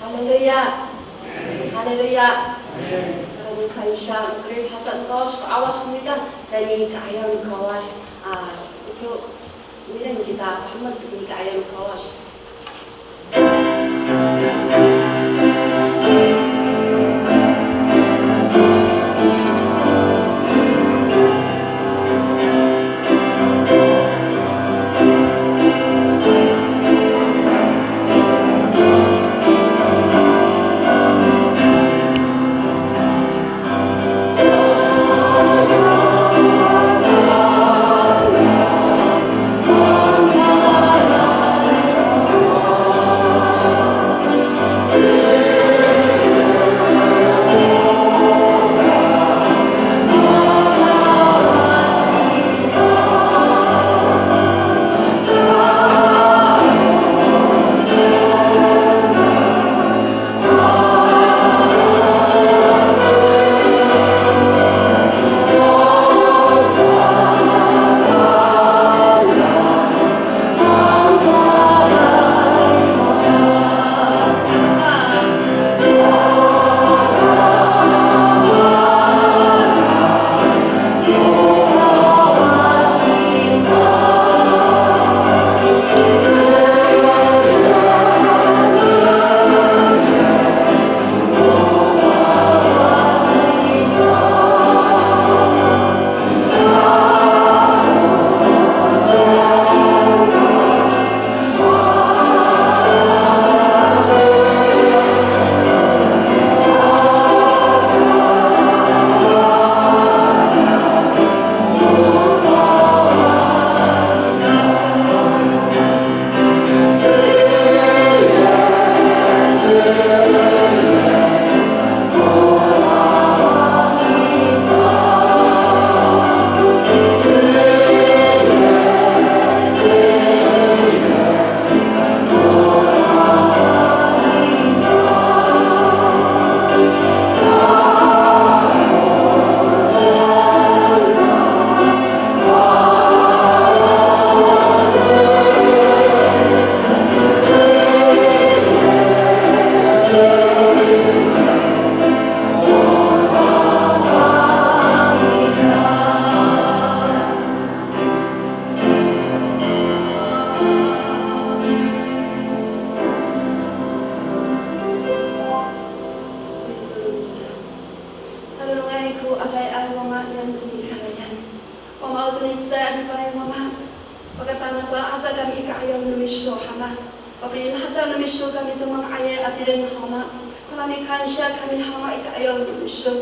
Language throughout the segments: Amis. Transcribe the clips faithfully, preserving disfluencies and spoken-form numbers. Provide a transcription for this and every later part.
Haleluya. Haleluya. Amin. Kalomokan siya, mikerid haca no Kawas ko 'awas no mita, tayni i ka'ayaw no Kawas. A, ito, milen kita, pahemek to i ka'ayaw no Kawas. Talolongay ko adayay Wama niyam i karayan. Wama o toni cecay a lipay Wama. Pakatangasa haca kami i ka'ayaw no miso Hama. Papelien haca no miso kami to manga'ayay a tireng Hama. Palamikansiya kami Hama i ka'ayaw no miso.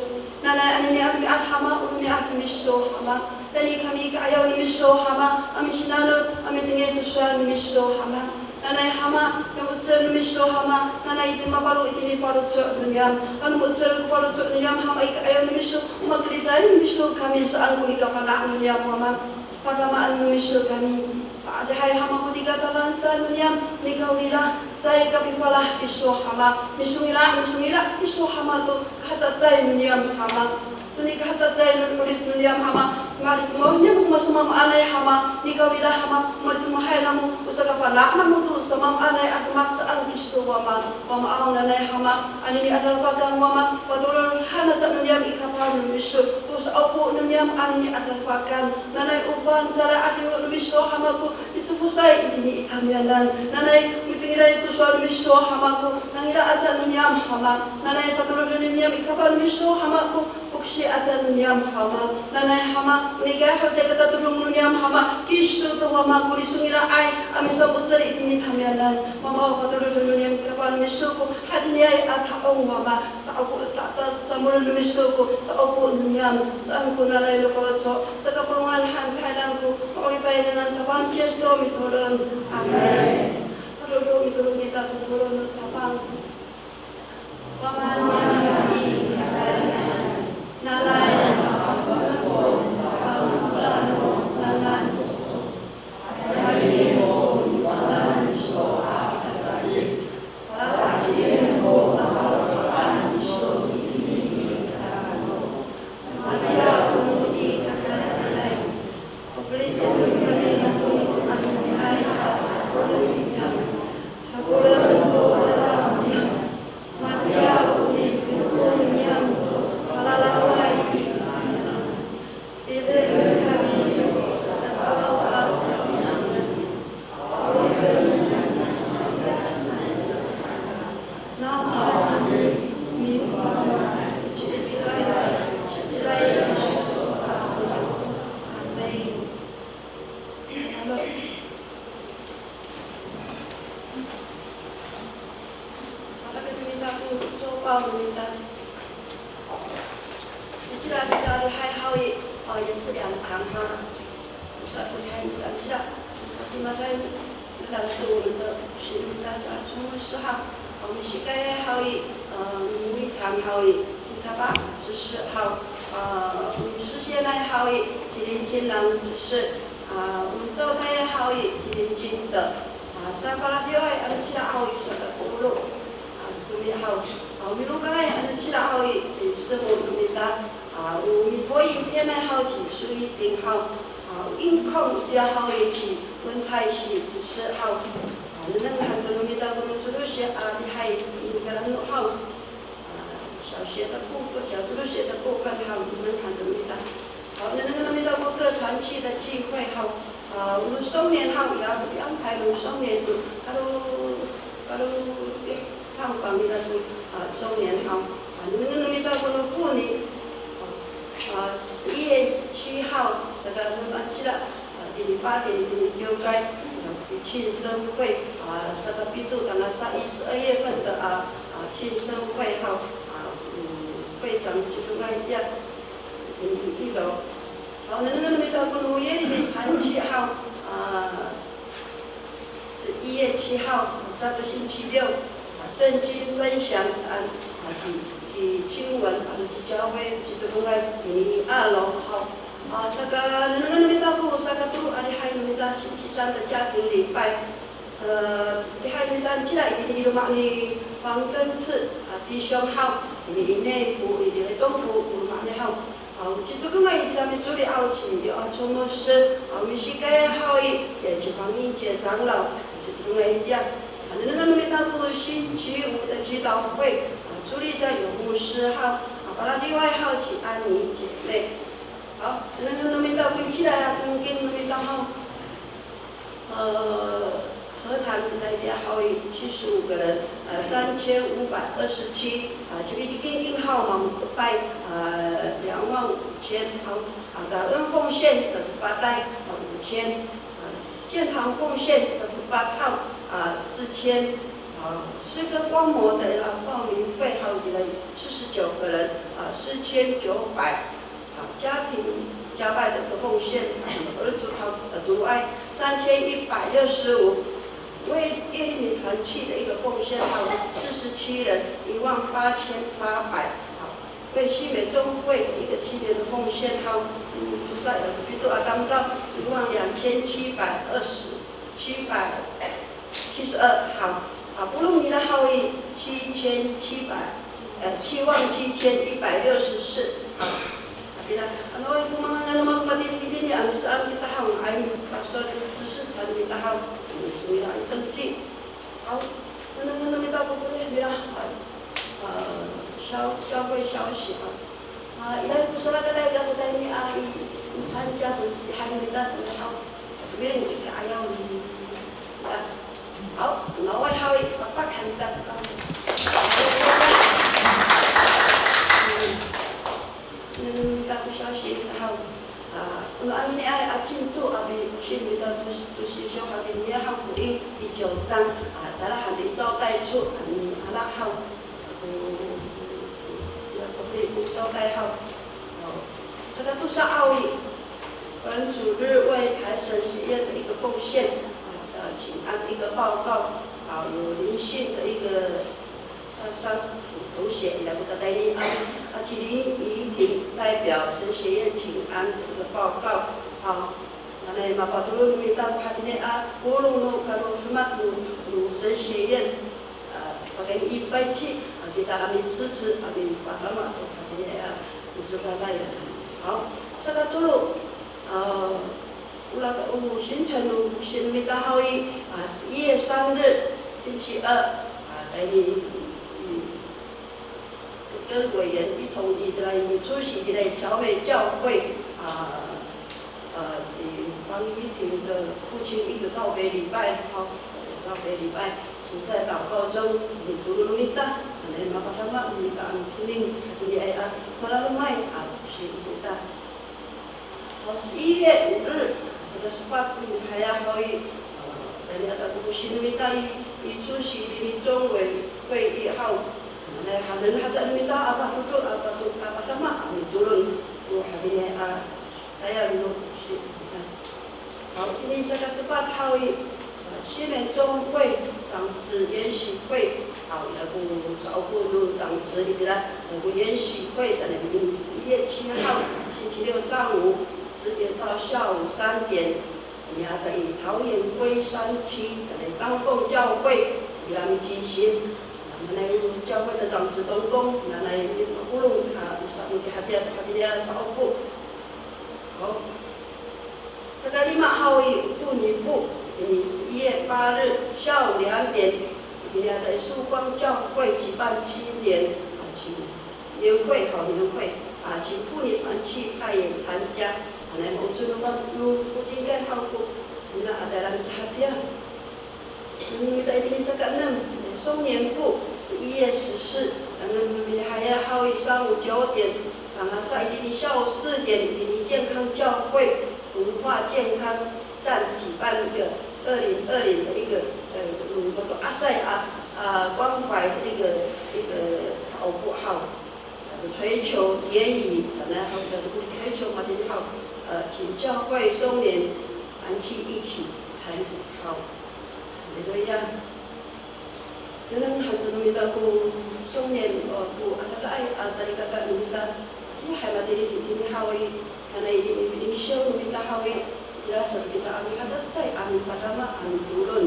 Nanay anini a romi'ad Hama, o romi'ad no miso Hama. Tayni kami i ka'ayaw no miso Hama, a misinanot, a mitengil to sowal no miso Hama. Nanay Hama, no mo^cel no miso Hama, nanay itini maparo itini faloco' no niyam. Ano mo^cel ko faloco' no niyam Hama i ka'ayaw no miso, o makeriday no miso kami saan ko nikafana' no niyam Wama. Padamaan no miso kami. Pa'adihay Hama ko nika talanca no niyam, nikawrira, caay kapifalah iso Hama. Misongila', misongila' iso Hama to kahacecay no niyam Hama. To nika hacecay no 'orip no niyam Hama, malitemoh niyam ko masomamaanay Hama, nikawrira Hama, malitemohay namo, o sakafana' namo to samaamaanay a demak saan kiso Wama. Wamaaw, nanay Hama, anini a dalafakan Wama, patoroden haca no niyam i kapah no miso, to sa'opo no niyam anini a dalafakan. Nanay o fangcalay a diyo no miso Hama ko picefosay itini i tamiyanan. Nanay mitengilay to sowal no miso Hama ko nangila aca no niyam Hama. Nanay patoroden no niyam i kapah no miso Hama ko poksi aca no niyam Hama. Nanay Hama, o nika haw caay katatodong no niyam Hama, Iso to Wama ko lisongila'ay a misa'ocel itini tamiyanan. Wama o patoroden no niyam i kapawan miso ko hatiniay a ta'ong Wama. Sa'opo ta, ta, tamol no miso ko sa'opo no niyam. Saan ko ngangan no faloco', sakapolongan han tahidang ko ma'oripay ngangan Tapang ci Yesu to mitolon. Amin. Patoro mitolon kita ko polong no Tapang. Haw, kita kita lihay haw i, o, 也是两堂哈。Sa ko lihay kita, kita, kita lihay, kita lihay, kita lihay, kita lihay, 我们是该好一，呃，每一堂好一，其他吧，只是好，呃，我们事先来好一，麒麟金狼只是，啊，我们招待好一，麒麟金的，啊，三八六二，俺们其他好一，说的不漏，啊，特别好，啊，我们弄个来，俺们其他好一，只是我们的，啊，我们播音片来好，只是一定好，啊，音控也好一，只问题是只是好。 Nengneng han to no mita ko no codosya a lihay i nikalan no haw. A, 小学的部分，小学的部分 haw, nengneng han to no mita. Haw, nengneng no mita ko 这团契的聚会 haw. A, o no 松年 haw, ya, ko pianpay no 松年 to, kalo, kalo, eh, 探访 nira to, a, 松年 haw. A, nengneng no mita ko no 妇女. A, 十一月十七号, saka no 这个 Tini Pati, tini kiwkay, a, 庆生会, a, saka pito tangasa i 十二月份的, a, a, 庆生会 haw, a, 嗯, 会长 cito nga'ay tiya, tini Ilo. Haw, nengneng no mita ko no 月里的团契 haw, a, 十一月七号, sato 星期六, a, 圣经分享 saan, a, ci, ci 经文, a, ci 教会, cito nga'ay, tini Alo haw. A, saka, nengneng no mita ko, saka to, a, lihay no mita, 星期三的家庭礼拜. E, lihay no mita, cira itini i loma' ni 黄根次, a, 弟兄 haw, itini i 内埔, itini i 东埔, o loma' ni haw. A, o citodongay itira micoli haw ci, yo, a, 周牧师, a, o misikay haw i, ya, ci 黄英杰长老, o citodongay itiya. A, nengneng no mita ko 星期五的祈祷会, a, 主理者有牧师 haw, a, paladiway haw ci 安妮姐妹. Haw, nengneng no mita ko icila ya kingking no mita haw. E, 和谈来的 haw i 七十五个人, e, 三千五百二十七, a, 就一直 kingking haw, mamokepay, a, 两万五千 haw, a, 感恩奉献 sasepat ay, a, 五千, a, 建堂奉献 sasepat haw, a, 四千, a, 诗歌观摩的, a, 报名费 haw, 四十九个人, a, 四千九百. 啊，家庭家拜的一个奉献，儿童的，呃，独爱三千一百六十五，为月里团契的一个奉献，还有四十七人一万八千八百，啊，为西美中会的一个青年的奉献，还有，嗯，不是，呃，比如说啊，当到一万两千七百二十，七百 七十二，好。啊，polong nira haw i 七千七百，呃，七万七千一百六十四。好。Ano, ko manga'ay no mako matini, ano saan kita haw, ay, pasal, 只是 saan kita haw, nira ay 登记。好，那，那，那，那，到 polong nira, 啊，呃，消，消费消息啊。 A, ira ko salikaka tayni a, i, i 参加 to, i, hay mita sa haw. Tomireng i, ayaw ni, a, haw, naway haw i, pakpak han mita to. Nengneng mita ko 消息 haw. A, ano anini a, a, 进度 a, Kita to, to sisiw hatini haw ko i, i 九章, a, tala han i 招待处, a, miala haw, ko, ya, ko i 招待 haw. 哦，这个多少 haw i, 本主日为台神学院的一个奉献，啊，呃，请安的一个报告，啊，有灵性的一个 上上同学也不可待你啊，啊，请林怡婷代表神学院请安这个报告。好，那么 mapatolon no mita ko hatini a polong no kalohemek no, no 神学院, a, pakayni i payci, a, kita a micisel, a, mipatama to hatini a, micodaday. 好，saka tolo, a, Ora ko, o, 行程 no sini no mita haw i, a, 十一月三日, 星期二, a, 带你, 嗯, 跟委员一同 itira, 出席 itira 桥美教会, a, a, 方一婷的父亲一个告别礼拜, 好, 告别礼拜, 请在祷告中, mitolon no mita, a, nanay mapatama no mita a mitoning, itini a, malalomay a, sini no mita. 好，十一月五日, saka sepat no mihayay haw i, a, tayni aca ko sini no mita i, i 出席 itini 中委会议 haw, nanay haenen haca no mita a pafodo, a pato, a patama a mitolon to hatini a tayal no sini no mita. 好, itini saka sepat haw i, 新年中会长执研习会, a, ira ko sa'opo no 长执 itira, ira ko 研习会 sa, itini 十一月七号, 星期六上午十点到下午三点, itini aca i 桃园龟山区 sa, 张凤教会 itira micingsi. Nanay 教会的长执同工, nanay mapolong, a, sa, mihatiya, hatiniay a sa'opo. 好. Saka lima haw i, 妇女部, itini 十一月八日下午两点, itini aca i 曙光教会举办青年, a, 青年会, 好, 青年会, a, 请妇女团契派员参加, a, nanay ma'ocor no, no, ko cingkay haw ko, ina a tayra mihatiya. Nika itini saka enem, 松年部, 十一月十四, enem no mihayay haw i, 上午九点, tangasa itini 下午四点, itini 健康教会文化健康站举办一个二零二零的一个, 呃, 嗯, 多多 asay a, a, 关怀的一个, 一个 sa'opo haw. 槌球、联谊, sanay haw, 槌球 matini haw, 呃, 请教会松年团契一起参与 haw. Haleluya. Nengneng han to no mita ko 松年, o, ko adadaay a salikaka no mita. Itiyaay matini itini haw i, nanay itini 灵修 no mita haw i, ira sa kita a mihacecay a mipadama a mitolon.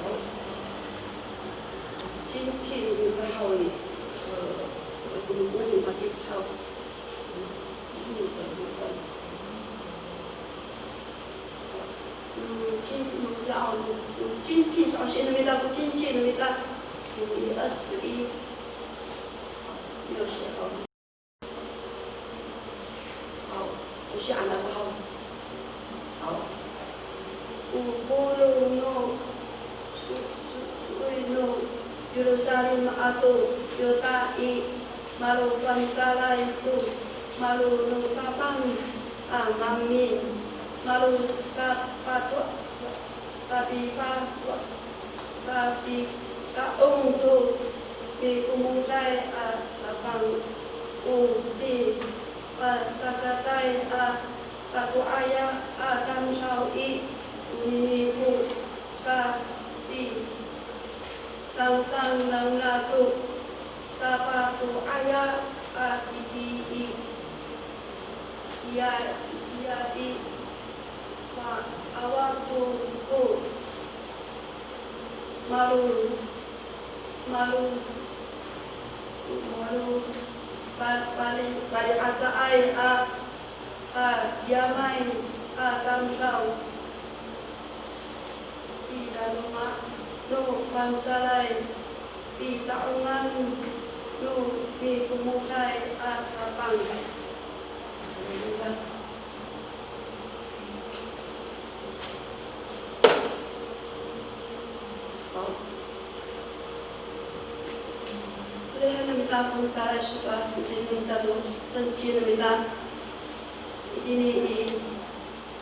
Haw. Cinci no mita haw i, e, ko no mita haw. Cinci, cinci, sa'osi no mita ko cinci no mita. Ira sa i, ira sa i. Haw. Haw, o siya anak ko haw. Haw. O polong no, so, so, so'elin no Yerusalem ato Yuda i, malofangcalay to, malo no Tapang a maemin, malo sapato, sapipato, sapika'ong to mikomoday a Tapang, o pipacakatay a tato'aya a tamdaw i, onini ko sapitangtang nangra to sapato'aya a titi i, iya, iya i, sa, awa to ko malo, malo, malo, pa, pali, pali'acaay a, a, yamay a tamdaw i laloma' no fangcalay, pita'ongan no mikomoday a Tapang. Itini i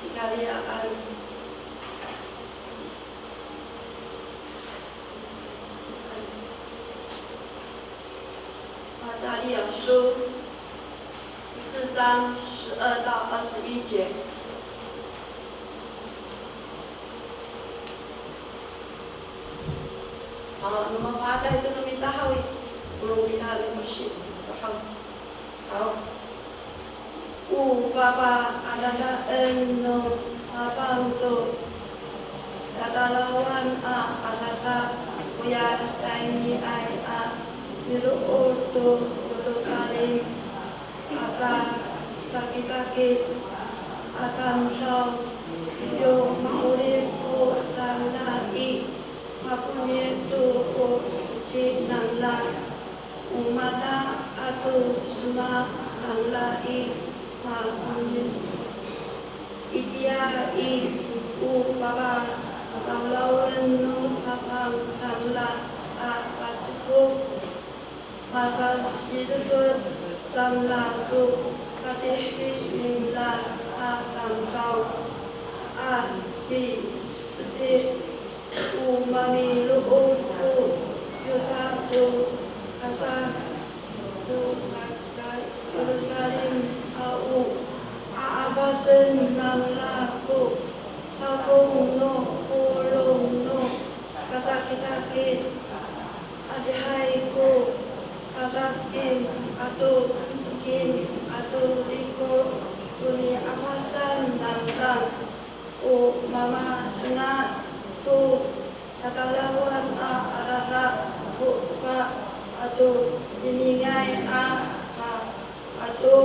Sikariya a 撒迦利亚书十四章十二到二十一节。好，那么发在这个米大号，不容易他的东西，好。 O papaadadaen no Tapang to tatalawan a adada, oya tayniay a milood to Yerusalem, aka sakitakit a tamdaw, yo ma'orip ko cangra i, makonir to ko cinangra. O mata ato sema nangra i, makonir. Itiya i, o papatalawlen no Tapang cangra a pacekok, masasilepet cangra to katihfi ningra a tamdaw a sisepi. O mamilood ko Yuda to kasa to kaka Yerusalem a o a'apasen nangra ko tafong no polong no kasakitakit. Adihay ko kadak kim ato kim ato riko to ni'apasan nangra. O mamaenga to tatalawan a adada, ko efa ato mimingay a ha ato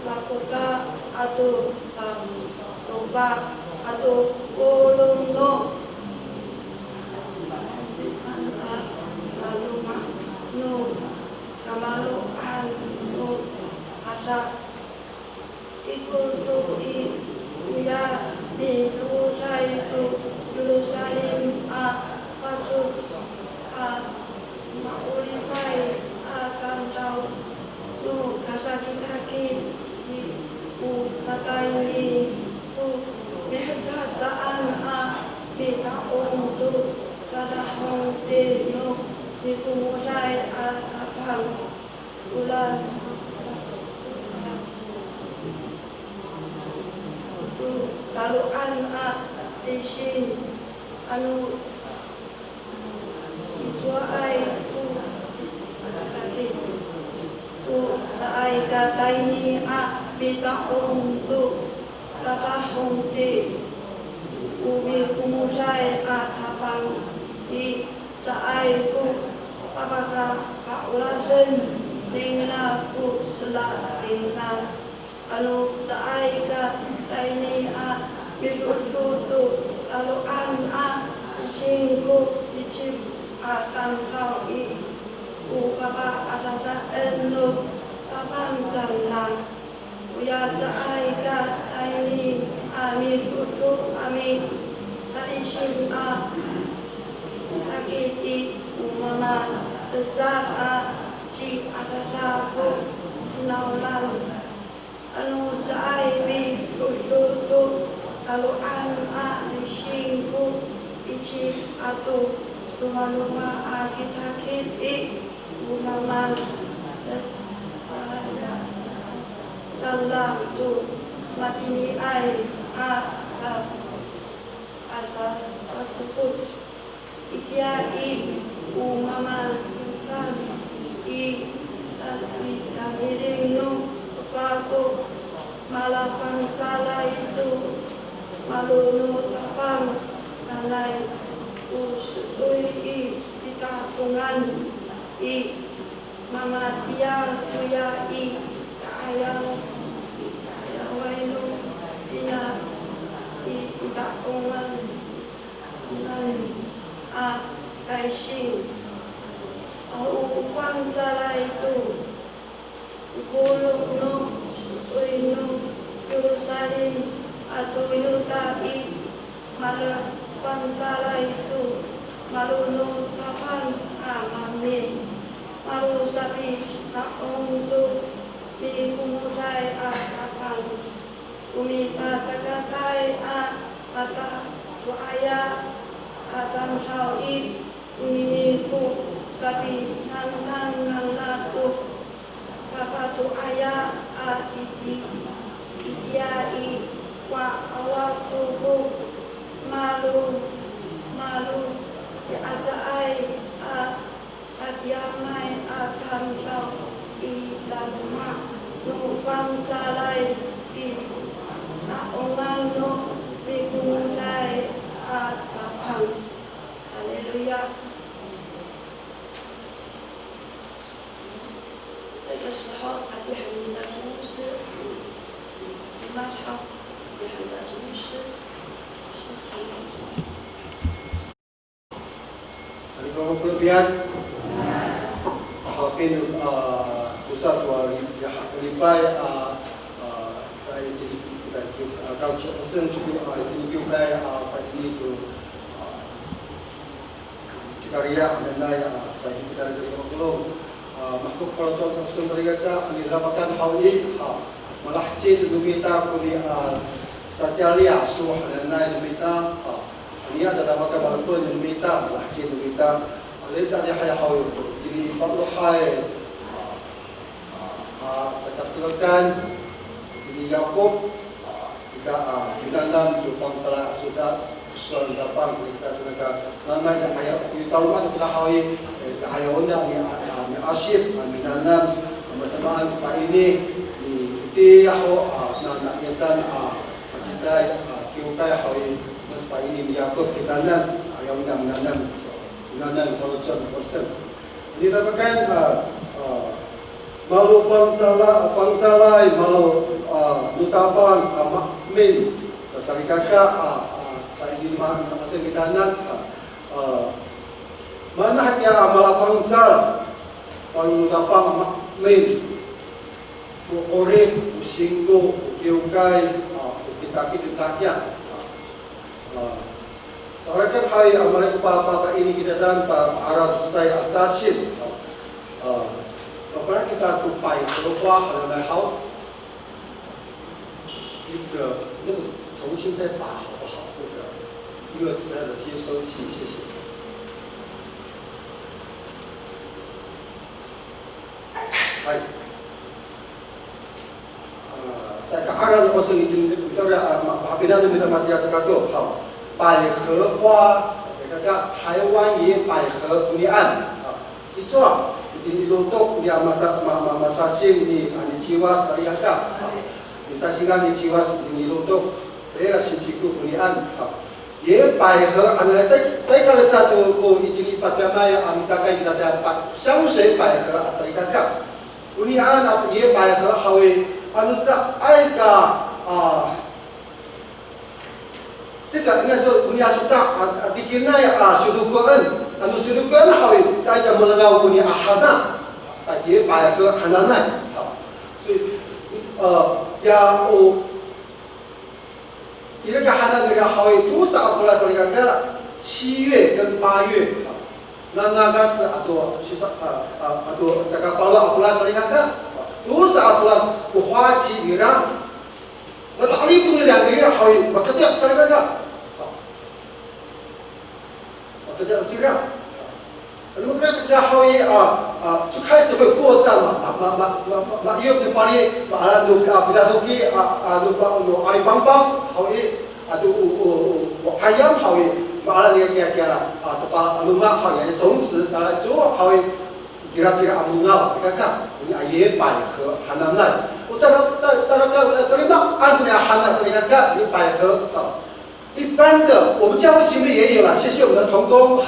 lakota ato tam, topa ato polong no a laloma' no kamaro'an no ada. Ikor to i, oya miloday to Yerusalem a pacod a ma'oripay a tamdaw no kasakitakit i, o tatayni to mihecahecaan a mita'ong to dadahong tini no mikomoday a Tapang. Oran to taloan a lising, ano icowaay ko, o caay ka tayni a mita'ong to tatahong ti, o mikomoday a Tapang i, caay ko papakaka'oladen ningra ko sera ningra. Ano caay ka tayni a midodo to taloan a lising ko icip a tamdaw i, o papaadadaen no Tapang cangra. Oya caay ka tayni a midodo a misalising a takiti, o mama eca a ciadada ko finawlan. Ano caay midodo to taloan a lising ko icip ato romaroma a kitakit i, o mama, e, a, cangra to matiniay a sa, a sa, sakokot. Itiya i, o mama, kan i, ta, i, tamiling no efa ko malafangcalay to malo no Tapang sanay ko so'oy i pitapongan i, mamatiya koya i ka'ayaw, i ka'ayaway no pina i pita'ongan, pongan a kaysing. Aw, o fangcalay to polong no so'oy no Yerusalem ato Yuda i, malafangcalay to malo no Tapang a maemin, malosapi'ong to mikomoday a Tapang. O mipacakatay a mato'aya a tamdaw i, onini ko sapinangtang nangra to Safaco'aya a iti, itiya i, wa awa to ko malo, malo i, acaay a tatiyaay a tamdaw i laloma' no fangcalay i, ta'ongan no pikongoday a Tapang. Haleluya. 这个时候，阿弟喊你的牧师，你妈好，你喊的牧师，是什么？ Salikaka ko piyan, hapin, a, tosa to a li-, ya, lipay, a, a, sa itini kita, a, kaw ci Osen to, a, itini kiwkay, a, pa'ini to, a, Cikariya hananay, a, pa'ini kita salikaka ko polong. A, mahko ko faloco' no Osen salikaka, a, nidamakan haw i, a, malaheci to no mita koni, a, Sacaliya so hananay no mita, a, aniya dadamakan malepen no mita, malaheci no mita. A, lecad i haya haw i, itini i falohay, a, a, a, tatelekan, itini Yakop, a, nika, a, minanam to fangcalay a codad, sowal no Tapang, sa kita, sa kita nanay, ya, aya, i taloma' to kita haw i, e, ya, aya, o niyam, mi, a, a, miasip, a, minanam, a, masamaan, pa'ini, i, itiya ho, a, na, na, yasan, a, a, kita, a, kiwkay haw i, mas pa'ini, mi Yakop, kita nan, aya, o niyam, minanam, minanam, faloco' no Osen. Nidamakan, a, a, malo fangcala-, fangcalay, malo, a, no Tapang, a, maemin, sa salikaka, a, a, sa ini ma-, ma'aseng kitanan, a, a, mana hatiya a malafangcal, malo no Tapang, a, maemin, o 'orip, o singko, o kiwkay, a, o kitakit, o tatiya, a, A, sarakat haw i, a, malay ko pa, pa, pa'ini kitanan, pa, pa'araw to cecay a sasin. A, a, mapalal kita to 百合花 hananay haw. 那个，那个重新再打好不好？那个，因为是那个接收器，谢谢。嗨。 A, caay ka'araw no Osen itini, ira, a, ma-, mahapinang no mita matiya saka to, haw. 百合花, kaka, 台湾野百合 konian. A, i cowa, itini i lotok, ira masa-, ma-, ma-, masasing ni, a, ni Ciwas, salikaka. A, misasingan ni Ciwas itini i lotok. Ira singsi ko konian. A, 野百合 hananay, caay, caay kalecad to ko itini i patayamay a micakay kita, 香水百合 a salikaka. Konian a 野百合 haw i, ano caay ka, a, cika, 应该说, konian sota, a, a, tikinay, a, sidokoen, ano sidokoen haw i, caay ka melengaw konian a hana, a, 野百合 hananay. A, so, a, ya, o, Ira ka hana nira haw i, tosa a folad salikaka, 七月跟八月, nanakac ato sisa, a, a, ato saka falo a folad salikaka, tosa a folad ko 花期 nira, mata'elif to nira haw i, maketiya salikaka. Maketiya sira. Ano kira to kira haw i, a, a, 就开始会过散嘛, ma, ma, ma, ma, ma, iyo, ni fali, ma, a, no, a, pidatoki, a, a, no, pa, no, 'alipangpang, haw i, a, to, o, o, o, o 'ayam, haw i, ma, a, ni, kiya, kiya, a, sapa, a, no, ma, haw i, 种子, a, 种, haw i, kira, kira, a, no, nga, sa, ka, ka, ni, a, 野百合 hananay. O, tara, tara, tara, ka, tara, ma, a, ni, a, hana, sa, ka, ka, 野百合, a. 一般的，我们教会前面也有啦，谢谢我们的同工。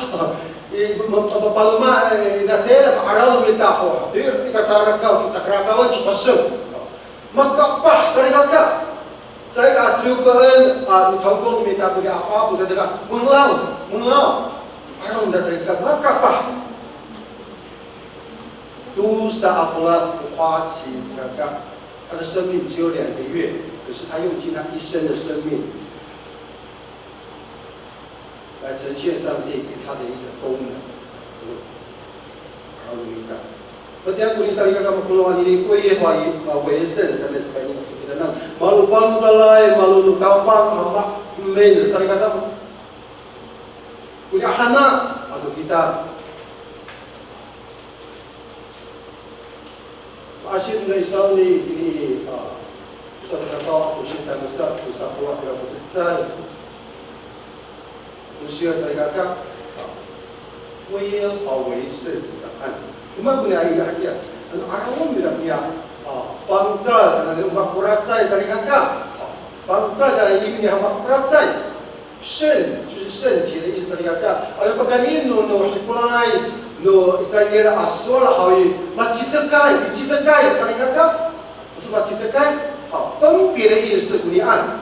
I, ma, ma, paloma, e, na, cecay, ma'araw no mita ho. Di, nika tarakaw, kita karakawan, ci Paseng. Makapah, salikaka. Caay ka sidokoen, a, no 同工 no mita ko ni apa, ko salikaka. Menglaw, menglaw. Ma'araw no mita salikaka, makapah. Tosa a folad ko 花期 kaka, 他的生命只有两个月，可是他用尽他一生的生命来呈现上帝给他的一个功能。Haleluya. Patiya ko ni salikaka mapolong anini ko i, a, 为圣, sa, sa, sa, sa, malo fangcalay, malo no Tapang a maemin, salikaka. Ko ni hana, ato kita. Asin no isawni itini, a, sa to sa to, ato singtangsa, to sapolo' ira ko cecay. Ko siyar salikaka, a, 归耶和华为圣 saan. O maan koni a ira hakiya, ano 'arawon nira kiya, a, fangcal sanay, o makoracay salikaka, a, fangcal sanay, imi niya makoracay. 圣就是圣洁的意思 salikaka. Ano pakayni no, no Hipolay, no Israil a sowal haw i, macitekay, macitekay salikaka. 不是 macitekay, 好，分别的意思 konian.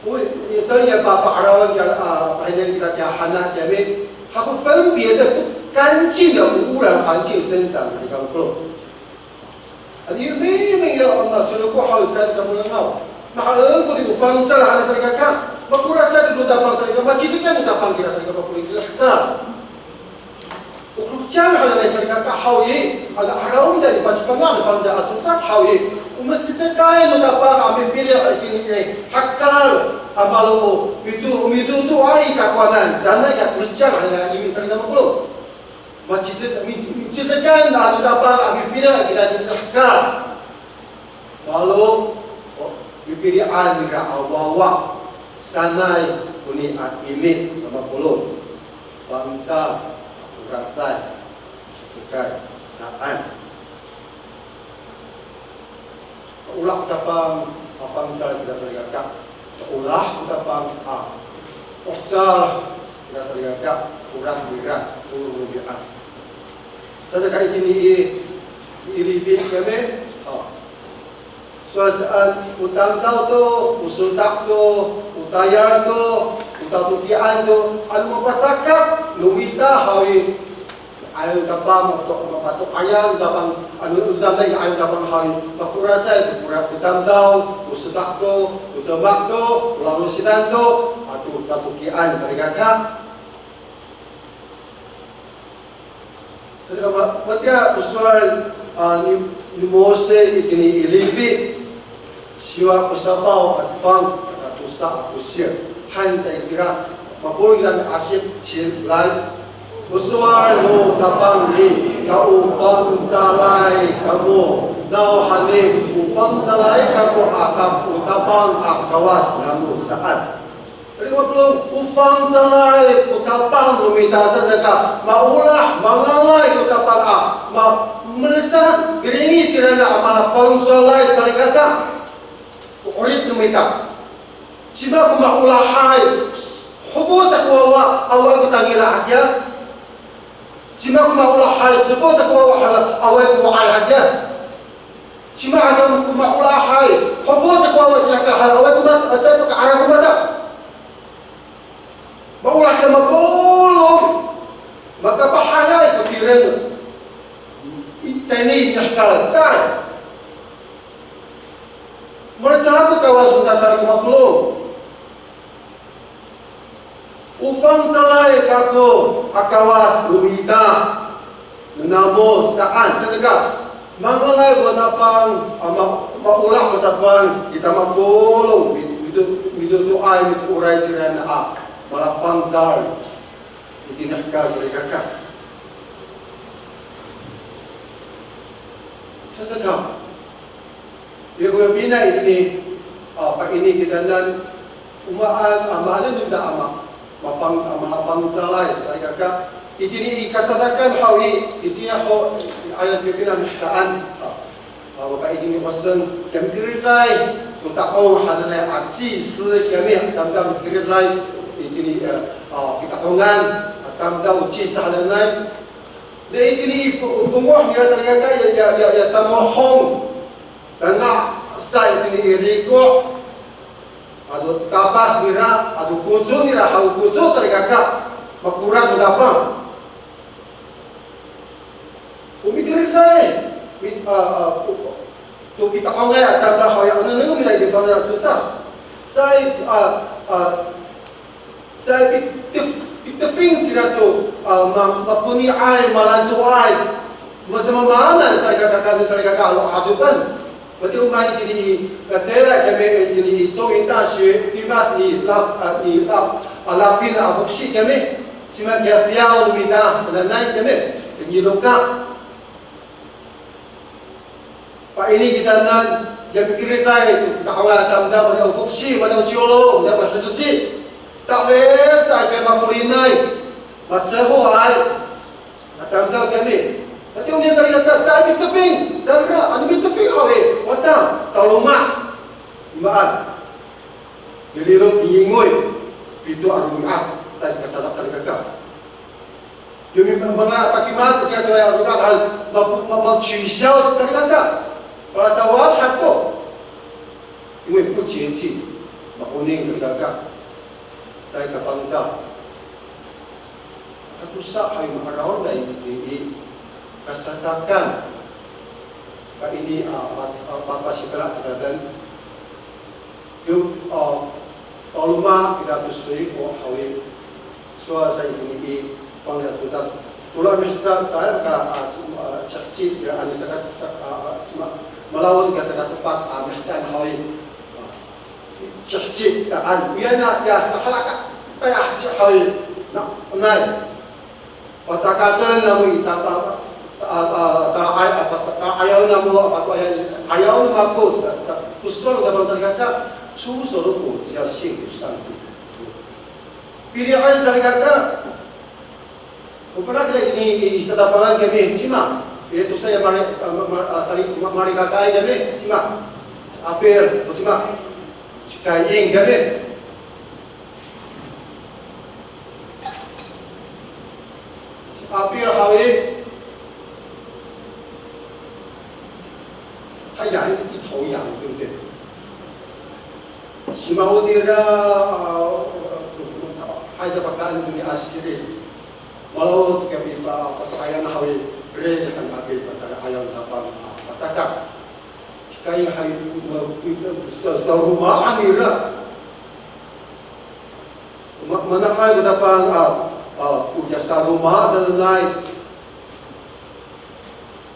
O Israil a pa, pa'arawan kiya, a, pahinang kita kiya hana kiyami. Haw ko 分别这不干净的污染环境生长 salikaka. Ano i, miming ira a masolo ko haw i, saan kamo nangaw. Mahaen ko ni o fangcal hananay salikaka. Makoracay to no Tapang salikaka, macitekay no Tapang kira salikaka, makoracay kira hekal. O korocay hananay salikaka haw i, ano 'arawon nira i pacipangan no fangcal a codad haw i, o macitekay no Tapang a mipili' itini i hekal a malo, mito, mitotoay i takowanan sanay, ya korocay hananay imi salikaka, mako. Macitek, mi, micitekan no Tapang a mipili' kira itini i hekal. Malo, o, mipilian nira a wawa sanay koni a imi, mapolong. Fangcal, koracay, citekay saan. Olah ko Tapang a fangcal kira salikaka. Olah ko Tapang a, o, fangcal kira salikaka, olah nira, o romi'ad. Saan ka itini i, i Lipi kiyami, a, sowal saan, o tamdaw to, o sodak to, o tayal to, o tatokian to, ano mapacakat no mita haw i, ayaw Tapang, to, mapato'ayan Tapang, ano, o tamdaw i ayaw Tapang haw i, makoracay to, kora, o tamdaw, o sodak to, o demak to, o lalosidan to, ato tatokian salikaka. Saka ma-, matiya ko sowal, a, ni, ni Mose itini i Lipi, siwa ko safaw a cefang, saka tosa a kosir. Han sa itira, mapolong ira miasip, saan. O sowal no Tapang i, ka o fangcalay kamo, nawhani o fangcalay kako a, ka o Tapang a Kawas namo saan. Ri, mapolong, o fangcalay ko Tapang no mita saan ka, maolah, mangalay ko Tapang a, ma, melecad, miringid cingra a mafangcalay salikaka ko 'orip no mita. Cima ko maolahay, hofoc sa ko wawa, awaay ko tangila hakiya. Cima ko maolahay, sifo sa ko wawa, awaay ko wa'al hakiya. Cima ko maolahay, hofoc sa ko wawa, awaay ko ma, awaay ko ka'ayaw ko mata. Maolah kita mapolong, makapahayay ko tireng. Itini i hekal, caay. Malecaday ko Kawas no mita caay ko mapolong. O fangcalay kako a Kawas no mita namo saan, saan ka, mangalay ko Tapang, a, ma, maolah ko Tapang, kita mapolong, mi, mito, mitotoay, mitooray cingra a malafangcal itini i hekal salikaka. Saan ka. Ira ko mapina itini, a, paini kitanan, o maan, a, maanen no mita a ma, mafang, a, mafangcalay salikaka. Itini i kasadakan haw i, itini ho, ayat pipinang saan. A, a, mapa itini waseng, kiyami kiriday, to ta'ong hananay a 祭司 kiyami, tamdaw kiriday, itini, a, a, kita'ongan, a, tamdaw 祭司 hananay. Na itini i fo, fongoh nira salikaka, ya, ya, ya, ya tamohong. Tangasa itini i riko', ato tapas nira, ato koco nira, haw koco salikaka, makorad no Tapang. O mikeriday, mi, a, a, to pita'ongay a tamdaw haw i, ano nengneng nira i fangcal a codad. Caay, a, a, Caay pi, pi, pitefing cingra to, a, ma, maponiay, malantoay. Masamamaanan salikaka, salikaka a lo'adopan. Matiya o maan itini i, kacayra kami itini i 中原大学, tima ni Laf, a, ni Laf, a, Lafin a foksi kami. Cima kiya fiyaw no mita, nanay kami, ni Loka. Pa'ini kitanan, ya mikiritay, ta'ola tamdam, ya foksi, ya ciwlo, ya mahisosi. Ta'elif sa ika makolinay, macehoay. Matamdaw kami. Tatiya o niya salikaka, caay mitefing, caay ka, ano mitefing haw i, wata, taloma'. Imaan. Mililok, miingoy, pito a romi'ad, caay kasadak salikaka. Yo mi-, manga pakimad, caay to a romi'ad, han, ma-, ma-, ma-, 取消 salikaka. Palasawad han to. 因为不洁净, maoning salikaka. Caay ka Pangcah. Katosa haw i ma'araw nai, i, i kasadakan. Ka ini, a, pa, pa, pasikala' kitanan. Yo, a, paloma kita to soy ko haw i. Sowal sa itini i, pang ya to ta. Tolo a miheca, caay ka, a, ci-, a, ciheci, ya, ano saka, sa, a, a, ma-, malawan ka saka sepat, a, mihecaan haw i. A, ciheci saan, ya na, ya, sahalaka, kaya heci haw i. Na, onay. Pacakaten namo i tata, a, a, ta'ay, a, pa-, ta'ayaw namo, a, pa-, ta'ayaw, 'ayaw no mako, sa, sa, 不算 no Tapang salikaka, 出手的果子要献给上帝. Pili'en salikaka. O panakira ini, i, satapangan kami, cima. Ito saya mari, a, ma, ma, a, sali-, ma, marikakaay kami, cima. Apil, o cima. Cikaing kami. Apil haw i, 他养一头羊，对不对？Cima o nira, a, hay sapakaen to ni Asiri. Malo to kami pa, pata'ayan haw i, ren han kami pata'ayan Tapang, a, pacakat. Cikaing hay, ma, sa, saromaan nira. Ma, mana'ay ko Tapang, a, a, o ya saroma sanay.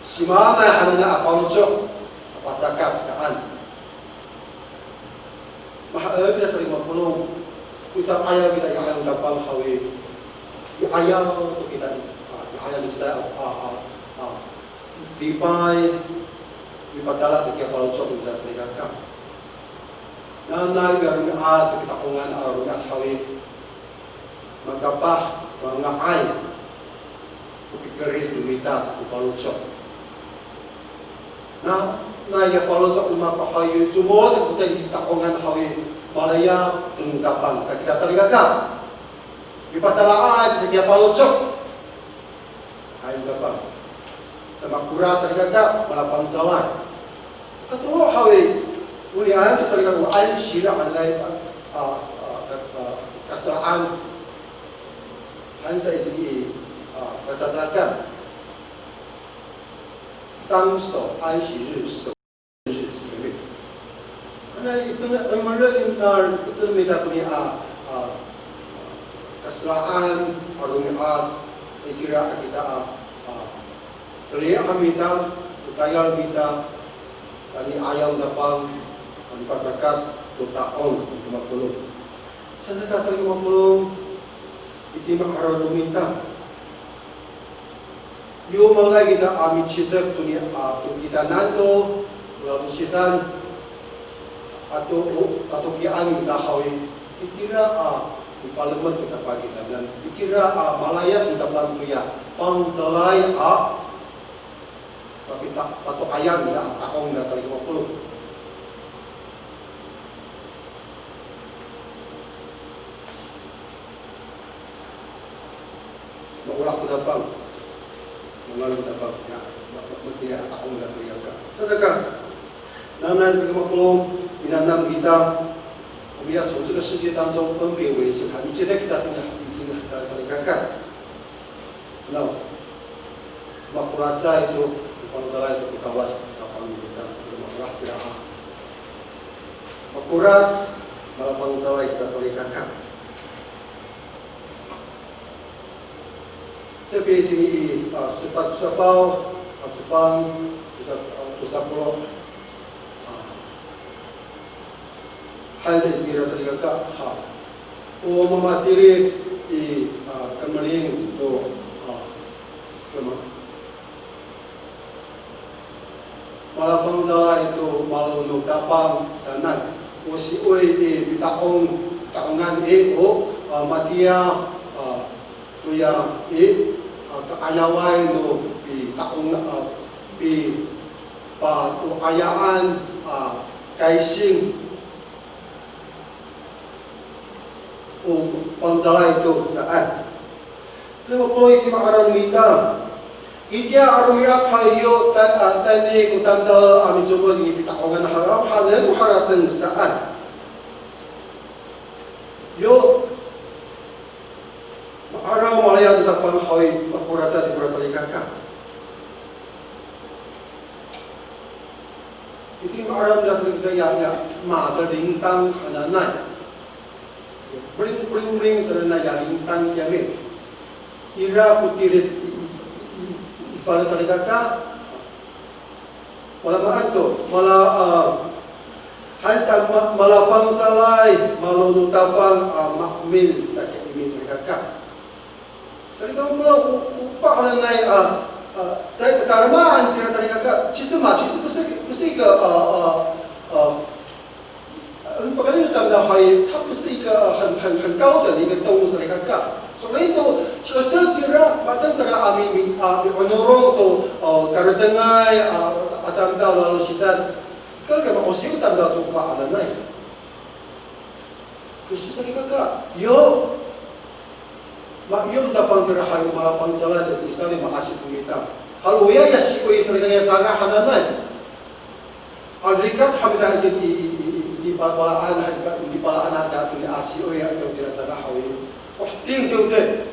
Simaanay hananay a faloco', a pacakat saan. Mahaen ira salikaka mapolong, o ita'ayaw kita i 'ayaw no Tapang haw i, i 'ayaw to kita, a, i 'ayaw no sa, a, a, a, lipay, mipatala to kiya faloco' no mita salikaka. Nanay o romi'ad to kita'ongan a romi'ad haw i, makapah, manga'ay ko pikerid no mita ko faloco'. Na, nai ya faloco' no mako haw i, comod sa ko tayni i ta'ongan haw i, malaya to no Tapang sa kita salikaka. Mipatalaay sa kiya faloco'. Hay no Tapang. Ta makorac salikaka, malafangcalay. Saka to haw i, onian to salikaka, o 安息日 hananay, a, a, a, kasaan. Han sa itini i, a, kasadakan. 当守安息日，守日之日。Hananay, ito na, ay, mala, na, ito mita koni a, a, kasaan, a romi'ad, itira a kita a, a, teliya mita, o tayal mita, tayni 'ayaw no Tapang, a mipacakat to ta'ong, to mapolong. Saka salikaka mapolong, itini ma'araw no mita. Yo manga'ay kita a micitek to ni, a, to kitanan to, ora to sitan, ato, o, ato kian kita haw i, itira a mipalemed kita pakitanan, itira a malaya kita patoya, fangcalay a, sapita, pato'ayan kita a ta'ong na salikaka mapolong. Maolah ko Tapang. Mangalef ko Tapang. Ya, ma-, ma-, matiya a ta'ong na salikaka. Saka, nanay salikaka mapolong, minanam kita. 我们要从这个世界当中分别为圣，还有现在 kita 真的很，很，很，很，很， No, makoracay to, fangcalay to ko Kawas, Tapang kita, makorac cira a. Makorac, malafangcalay kita salikaka. Tapi itini i, a, sepat safaw, a, cefang, tosa, a, tosa polo'. A. Hay sa itira salikaka, ha. O mamatilid i, a, kemeling to, a, kema-, Malafangcalay to malo no Tapang sanay. O si'oy i pita'ong, pita'ongan i, o, a, matiya, a, toya i, a, ka'ayaway no pita'ong, a, pipato'ayaan, a, kaysing o fangcalay to saan. Lima polo' itini ma'araw no mita. Itiya a romi'ad hayo ta-, a, tayni ko tamdaw a micomod i pita'ongan haraw, hanen ko harateng saan. Yo, ma'araw malayap Tapang haw i, makoraca to kora salikaka. Itini ma'araw nira salikaka ya, ya, makalintang hananay. Bring, bring, bring, sananay ya lintang kiyami. Ira ko tilid i, i, i, i fal salikaka. Wala maan to, mala, a, han sa ma-, malafangcalay, malo no Tapang, a, maemin sa kiyami salikaka. Salikaka, o, o, o fa'elinay, a, a, sa, tadamaan cira salikaka, 其实嘛，其实不是，不是一个，呃，呃，呃，嗯，不可能 tamdaw haw i, 它不是一个很，很，很高等的一个动物 salikaka. 所以 to, so, so cira, mateng cira a mi, mi, a, mi'onorong to, o, karetengay, a, a tamdaw lalosidan. Kaka ma'osiw tamdaw to fa'elinay. Kesi salikaka, yo. Ma'iyong Tapang cira haw i malafangcalay sa, misali ma'asi to mita. Halo ya, ya si'oy salikaka ya tanga hananay. A, likat han mita i, i, i, i, i, i, palaan, i, i, palaan han mita to i, a, si'oy ya to tira tanga haw i. O, ting, ting, ting.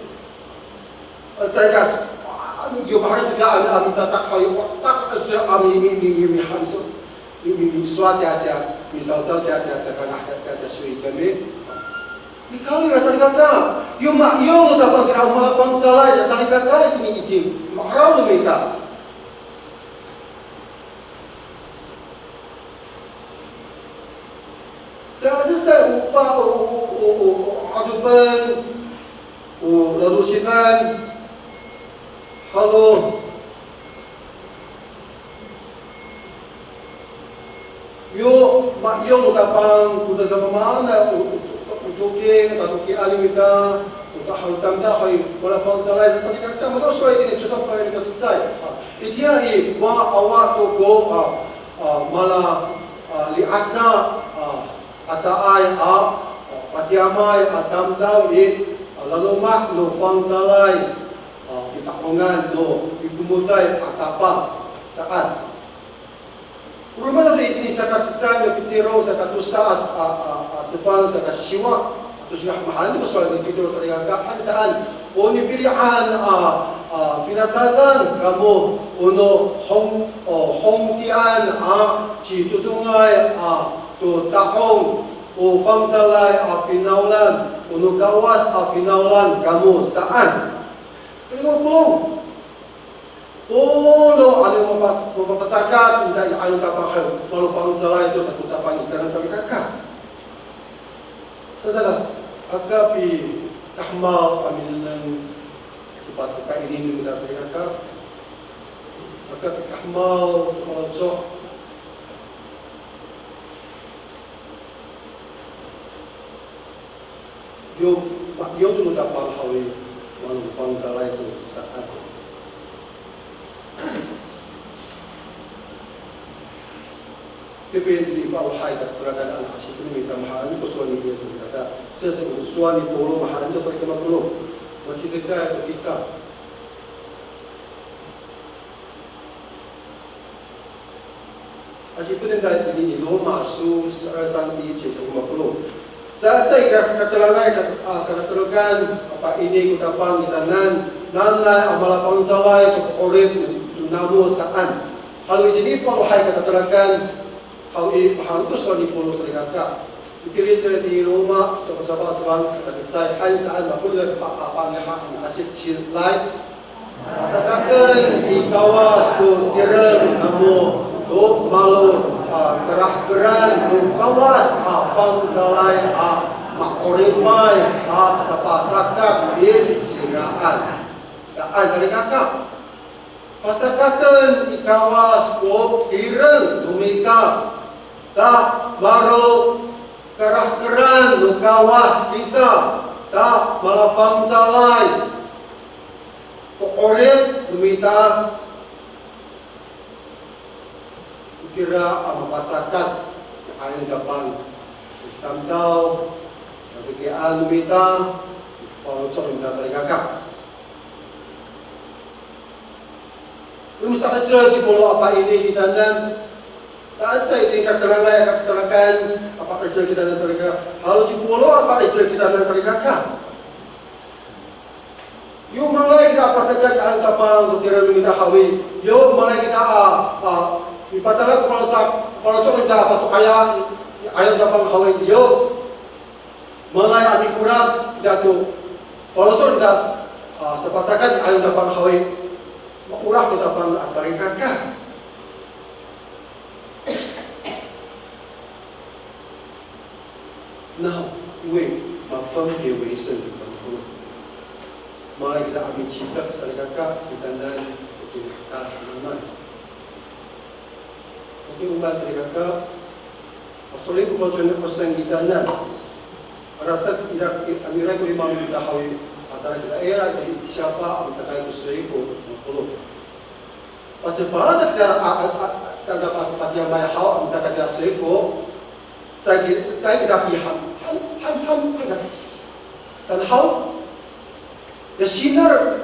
A, salikaka, a, yo mahaen to ya, a, a, micacak haw i, o, tak, a, sa, a, mi, mi, mi, mi, mihanso. Mi, mi, misowal tiya, tiya, misawsaw tiya, tiya, tiya, tanga, tiya, tiya, tiya, si'oy kami. Nikawrira salikaka, yo ma'iyong no Tapang cira o malafangcalay sa salikaka itini i, itini ma'araw no mita. Sa, sa, sa, o, pa, o, o, o, o, 'adopen, o, lalosidan, halo, yo, ma'iyong no Tapang, ko tasamaan, o, o, o toki, tatokian no mita, o tahaw tamdaw haw i, malafangcalay sa salikaka, mato sowal itini to salikaka cecay. A, itiya i, wa, awa to ko, a, a, mala, a, li'aca, a, acaay, a, a, patiyamay, a, tamdaw i, a, laloma' no fangcalay, a, pita'ongan no pikomoday a kapah saan. Roma to itini saka cecay no Pitiro, saka tosa a, a, a, a, cefang, saka siwa. Ato siya mahaen to ko sowal ni Pitiro salikaka, han saan. O nipili'an a, a, finacadan kamo, o no hong, o hongtian a citodongay a to ta'ong, o fangcalay a finawlan, o no Kawas a finawlan kamo saan. Lima polo'. Polong, ano mapa-, mapapacakat, ita i, ano Tapang haw, malafangcalay to sa ko Tapang i, tangasa salikaka. Saka, aka pikahemaw a minengneng to pakaini no mita salikaka. Aka pikahemaw, maloco'. Yo, ma-, yo to no Tapang haw i, malafangcalay to saan. Pipiya i, maolahay to katelakan a, asi to no mita mahaen ko sowal ni Yis, kata, saka ko sowal ni Pawlo mahaen to salikaka mapolong. Macitekay to kita. Asi to nira itini i Roma so, sa, saan i, sa ko mapolong. Sa, sa ira katelangay, ka, a, katelekan, a, paini ko Tapang kitanan, nanay a malafangcalay to ko 'orip no namo saan. Halo itini faelohay katelekan, haw i, mahaen to sowal ni Pawlo salikaka. Itini to i Roma, saka safa, saka cecay, han saan, makorac pa, pa, pa, niha, asi, silay. Pacakaten i Kawas ko tireng namo to malo, a, kerahkeran no Kawas a fangcalay a ma'oripay a sapacakat i cingraan. Saan salikaka. Pacakaten i Kawas ko tireng no mita, ta malo karahkeran no Kawas kita, ta malafangcalay ko 'orip no mita. Itira a mapacakat i Tapang, tamdaw, matikian no mita, faloco' no mita salikaka. So misa'icel ci Polo a pa'ini kitanan, saan sa itini kakelangay a kakelangay a pa'icel kitanan salikaka. Halo ci Polo a pa'icel kitanan salikaka. Yo manga'ay kita a pacakat i Tapang to tireng no mita haw i. Yo manga'ay kita a, a, mipatala ko faloco', faloco' no mita a pato'aya i Tapang haw i. Yo manga'ay a mikorat kita to faloco' no mita a sapacakat i Tapang haw i. Maolah ko Tapang a salikaka. 那为嘛分别为圣的门徒，manga'ay kita a micitak salikaka, kitanan, kita naman. Oke, umat salikaka, paso'elin ko faloco' no 'osen kitanan. Aratek ira, amiray ko lima no mita haw i, a tala kita ira, jadi siapa a micakay ko seiko, mapolong. Pacefal sa kita, a, a, a, kita pa, patiyamay haw, a micakay kita seiko. Sa ki, sa kita pi han, han, han, han, han. Saan haw, ya sinar,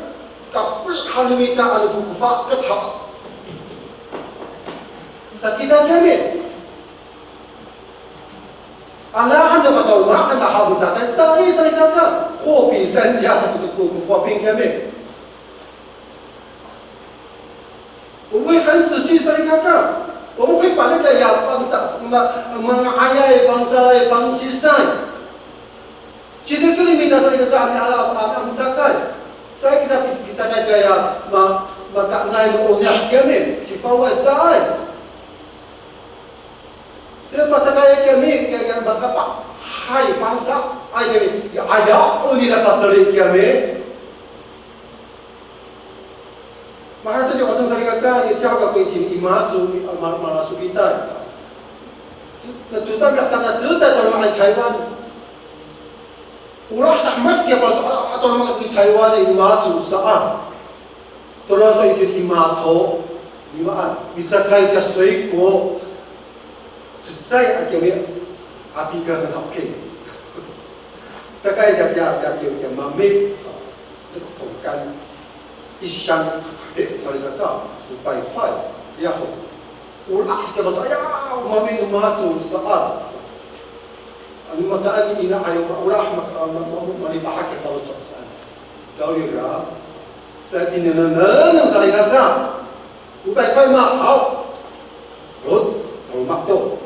kapel han no mita ano ko faket haw. Sa kita kiyami. Alaen no matoloma'an a haw a micakay, sa i salikaka. Kopi sanca sa ko to ko, ko kopi kiyami. 我们会很仔细 salikaka. 我们会把那个 ya fangsa, ma, manga'ayay, fangcalay, fangsisay. Sitekel no mita salikaka a miala, a, a micakay. Sa kita pi, picakay kaya ma, makaenay no olah kiyami, sifaway caay. Sila pacakay kiyami, kaya, kaya makapahay fangcalay kiyami, ya, aya, o nira pateli kiyami. Maharateng yo 'osen salikaka, itiya kako itini i Maco, ma, malasokitay. Tosa mi'acana cecay to loma'ay Taywan. Olah sa mas kiya faloco', a, to loma'ay Taywan i Maco saan. Toraso itini i Mato, nimaan, micakay kiya seiko. Cecay a kiyami, a pika ngan hapkin. Cecay a kiya, kiya, kiya, kiya mami, tongkan, isang, e, salikaka, 五百块, ya ho. Olah sa kiya faloco', aya, mami no Maco saan. Ano mataan ina ayo, olah, ma, ma, ma, malipahak kiya faloco' saan. Kawira, sa pinengneng salikaka. 五百块 ma, haw. Rod, taloma' to.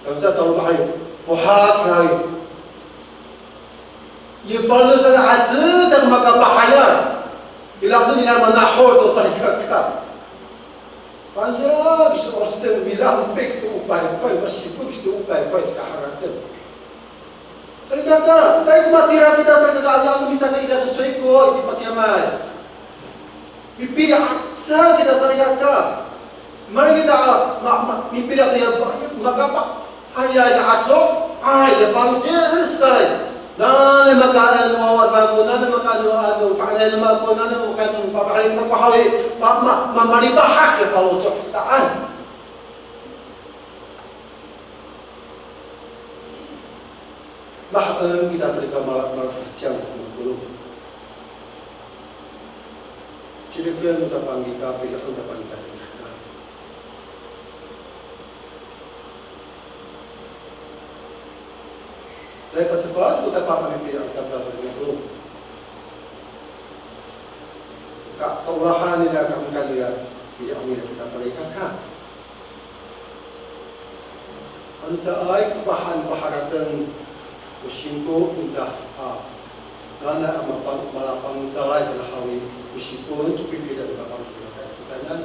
Kamsa taloma' haw. Fohat haw. Ifaloco' sa a cecay makapahayay. Ira to nira manahol to salikaka. Aya, kiso 'osen, milamfik to 五百块, masipot kiso 五百块 sa kaharateng. Salikaka, caay ko matira kita salikaka, ano micakay kita to seiko, iti pakiyamay. Mipili' aca kita salikaka. Mali kita, ma, ma, mipili' to ya, makapa, haya ya aso, ay, ya fangcalay. Nani makaen no wawa mako, nani makaen no, ano, fa'inay no mako, nani makaen no, fa'inay no mako haw i, ma, ma, ma, malipahak ya faloco' saan. Mahaen kita salikaka mala, malacecay ko mako. Cireken no Tapang kita, pili'en no Tapang kita. Caay pacefal ko Tapang a mipili' kita salikaka. Ka, kaolahan nira, ka, manga'ay nira, pili'en nira kita salikaka. Ano caay ko pahan paharateng ko singko ita, a, nana a mapang, malafangcalay sa haw i, ko singko to pipili'en no Tapang salikaka, kitanan.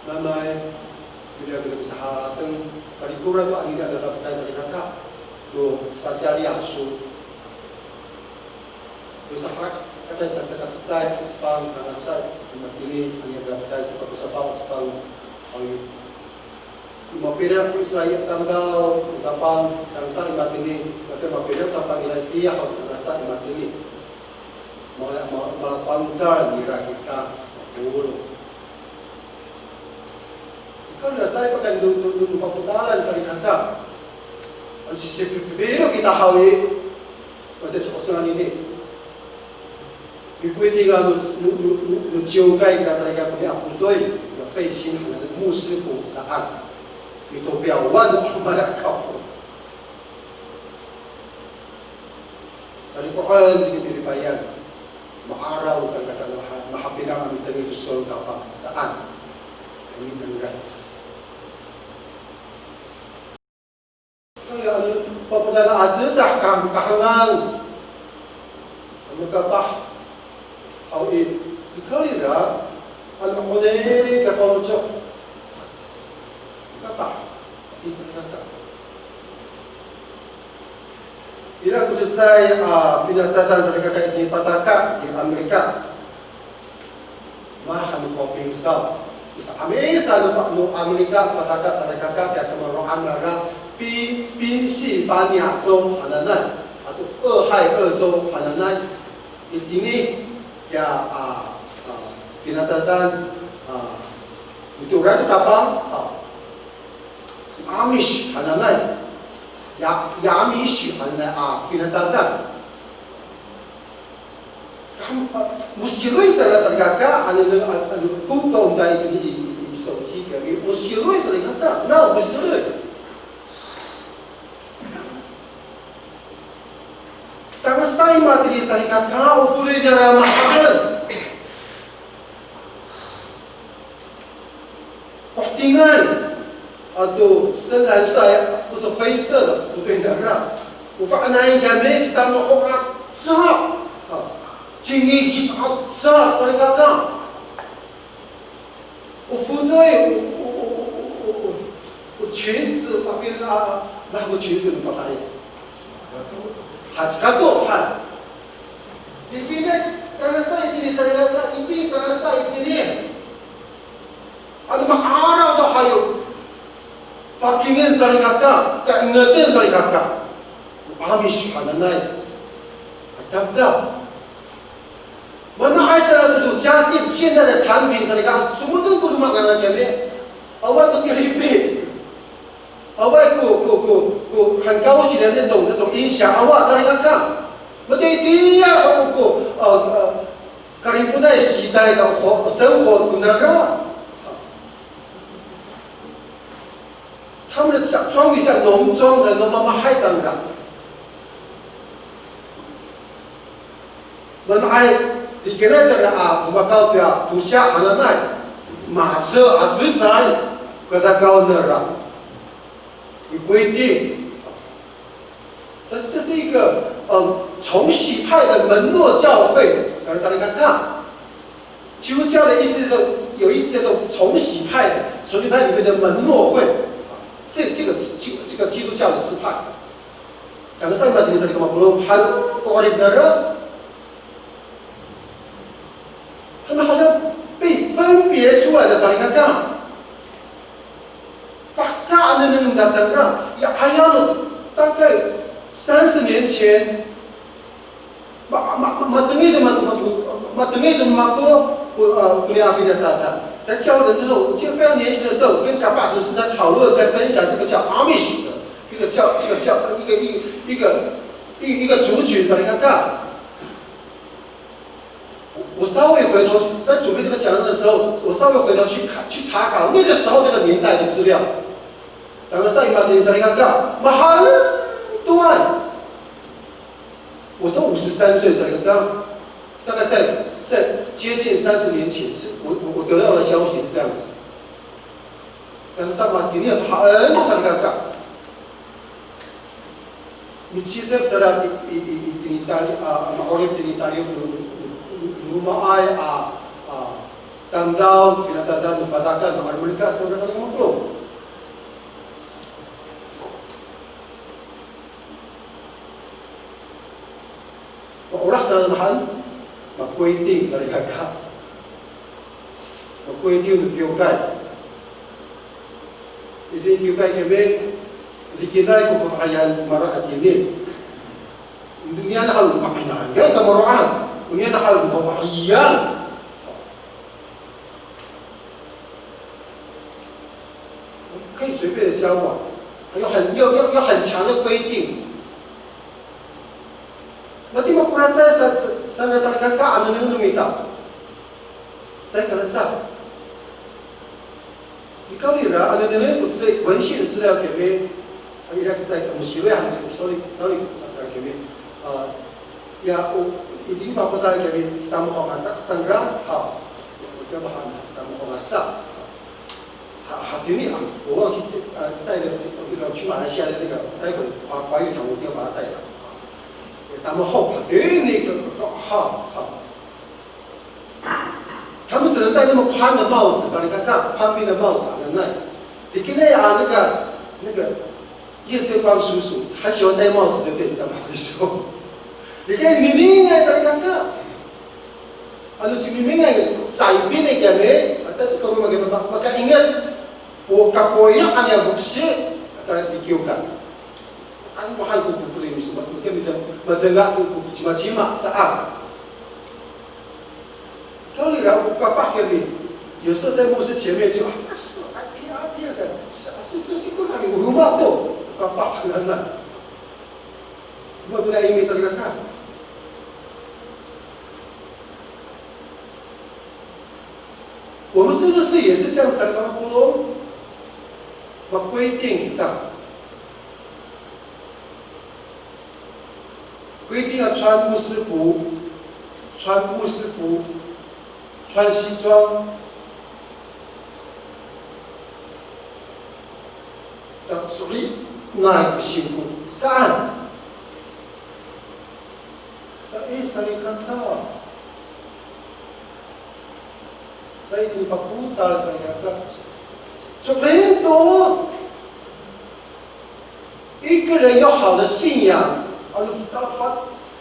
Nanay, pili'en kita saharateng, talikoran to anini a dadapotay salikaka, no satiali a so. Ko sahak, katay sa saka cecay, cefang, tangasa i matini, aniya katay sa pakosapaw, cefang, awi. Mapina' ko Israil a tamdaw, Tapang, tangasa i matini, katay mapina' Tapang ira itiya haw, tangasa i matini. Mala, ma-, malafangcal nira kita, mapolong. Hekal nira caay pakayni no, no, no, no papotalan salikaka. Ano sisipifilo kita haw i, wata sa o sanganini. Mikoy tinggal no, no, no, no, no ciwkay kita salikaka ko niya fotoy, ya 背心 hananay, 牧师服 saan. Mitopiyawan no malakaw. Taliko'en tini pilipayan, ma'araw salikaka, maha-, mahapinang a mitengil to sowal Tapang saan. Kami tengil. Kaya ano, papotalan a cecay, ka-, kahengang. Ano kapah. Aw i, ikawrira, ano, onini kafaloco'. Kapah. Isa kata. Ira ko cecay a finacadan salikaka itini Pataka i Amerika. Mahaen ko pingsaw. Misa'Amis sa no, no Amerika Pataka salikaka, kiya kamaro'an nara Pi-, 宾夕法尼亚州 hananay ato 俄亥俄州 hananay. Itini kiya, a, a, finacadan, a, mitoor to Tapang, a, Amish hananay. Ya, Yamish hananay a finacadan. Kam-, a, mosiroy cangra salikaka, ano, ano, ano, ko paonday itini i, i, i 手机 kami, mosiroy salikaka, na mosiroy. Tangasa i matini salikaka, o fodoy nira mahaen. Kohetingay ato 深蓝色 或者灰色的 fodoy nira. O fa'inayan kami, citamaho aca. A, cingis aca salikaka. O fodoy, o, o, o 裙子, papila, na, o 裙子 no Patayay. Hacikato, ha. Dipinay, tangasa itini salikaka, iti tangasa itini. Ano ma'araw to hayo. Pakingen salikaka, kaingeten salikaka. Amish hananay. Adapta. Mana'ay cangra to 家电现代的产品 salikaka, someden ko loma' ngangan kami. Awa to tiripi. Awa ko, ko, ko, ko 很高级的那种，那种音响, awa salikaka. Matitiya ko, ko, a, a, kariponay 时代的活，生活 ko nangra. 他们的家，装备在农庄，在农妈妈海上的。Mana'ay, rikenay cangra a, o makaw toya, tosa hananay, 马车 a cecay, kadakaw nira. 有规定。这，这是一个，呃，重洗派的门诺教会，想想看看。基督教的一直都有一支叫做重洗派的，重洗派里面的门诺会，这，这个基，这个基督教的支派。Tangasa i matini salikaka, mapolong han ko 'orip nira. 他们好像被分别出来的 salikaka. Fahka' nengneng nira cangra, ya, ayaw no, 大概三十年前，ma, ma, ma, matengil to, ma, ma, matengil to mako, ko, a, koniya finacadan. 在教会的时候，就非常年轻的时候，跟 kapah 执事在讨论，在分享这个叫 Amish 的一个教，这个教，一个，一，一个，一，一个族群，salikaka. 我，我稍微回头去，在准备这个讲道的时候，我稍微回头去看，去查考那个时候那个年代的资料。Tangasa i matini salikaka, mahaen to ay. 我都五十三岁，salikaka，大概在，在接近三十年前，是我，我，我得到的消息是这样子。Tangasa matini, mahaen salikaka. Micilep sa ira i, i, i, i, tini Tali, a, ma'orip tini Tali, no, no, no, no romaay a, a, tamdaw, finacadan no Patakan, no Amerika, sa ira sa limang polo'. Ma'orip sa Mahaen, makoiting salikaka. Makoiting no kiwkay. Itini kiwkay kami, likinay ko fafahiyan mara' itini. Oniyan haw no fafahiyan, ya, tamaro'an. Oniyan haw no fafahiyan. 可以随便的交往，还有很，要，要，要很强的规定。Matiya makoracay sa, sa, sa, salikaka, ano nengneng no mita. Caay kalaca. Nikawrira, ano nengneng ko ci, 文献的资料 kami, ira ko caay, 我们学会啊，sorry, sorry, sa, sa kami. A, ya, o, itini papotal kami, sa, tamo ko ngaca, cangra, haw. Ya, o, tamo ko ngaca, tamo ko ngaca. Ha, hatini, a, 我忘记这，呃，带的，那个去马来西亚的那个，待会华，华语堂我一定要把它带来。Tamo ho, hatini, ha, ha. 他们只能戴那么宽的帽子，salikaka，宽边的帽子，能耐。Likinay a, 那个，那个， 叶翠芳叔叔，他喜欢戴帽子，对不对？你知道吗？你说，你看，明明应该是这样看。Ano cimimingay, caay pinay kami, a, caay ko maka-, maka-, makainget, o kakoya' a niya foksi, ata i kiwkay. Ano han ko foksi, maka-, maka-, madenga ko cimacima saan. Kawrira, o kapah kami, 有时候在牧师前面就，啊，是，啊，不要，不要这样，是，是，是，是，不能，我骂都，kapah，很难。 Matonaay i misalikaka. 我们是不是也是这样子的吗？Makoiting kita. 规定要穿牧师服，穿牧师服，穿西装。 So'elinay ko singko saan. Sa i, salikaka. Sa i, papotal salikaka. So'elin to. 一个人有好的信仰，ano,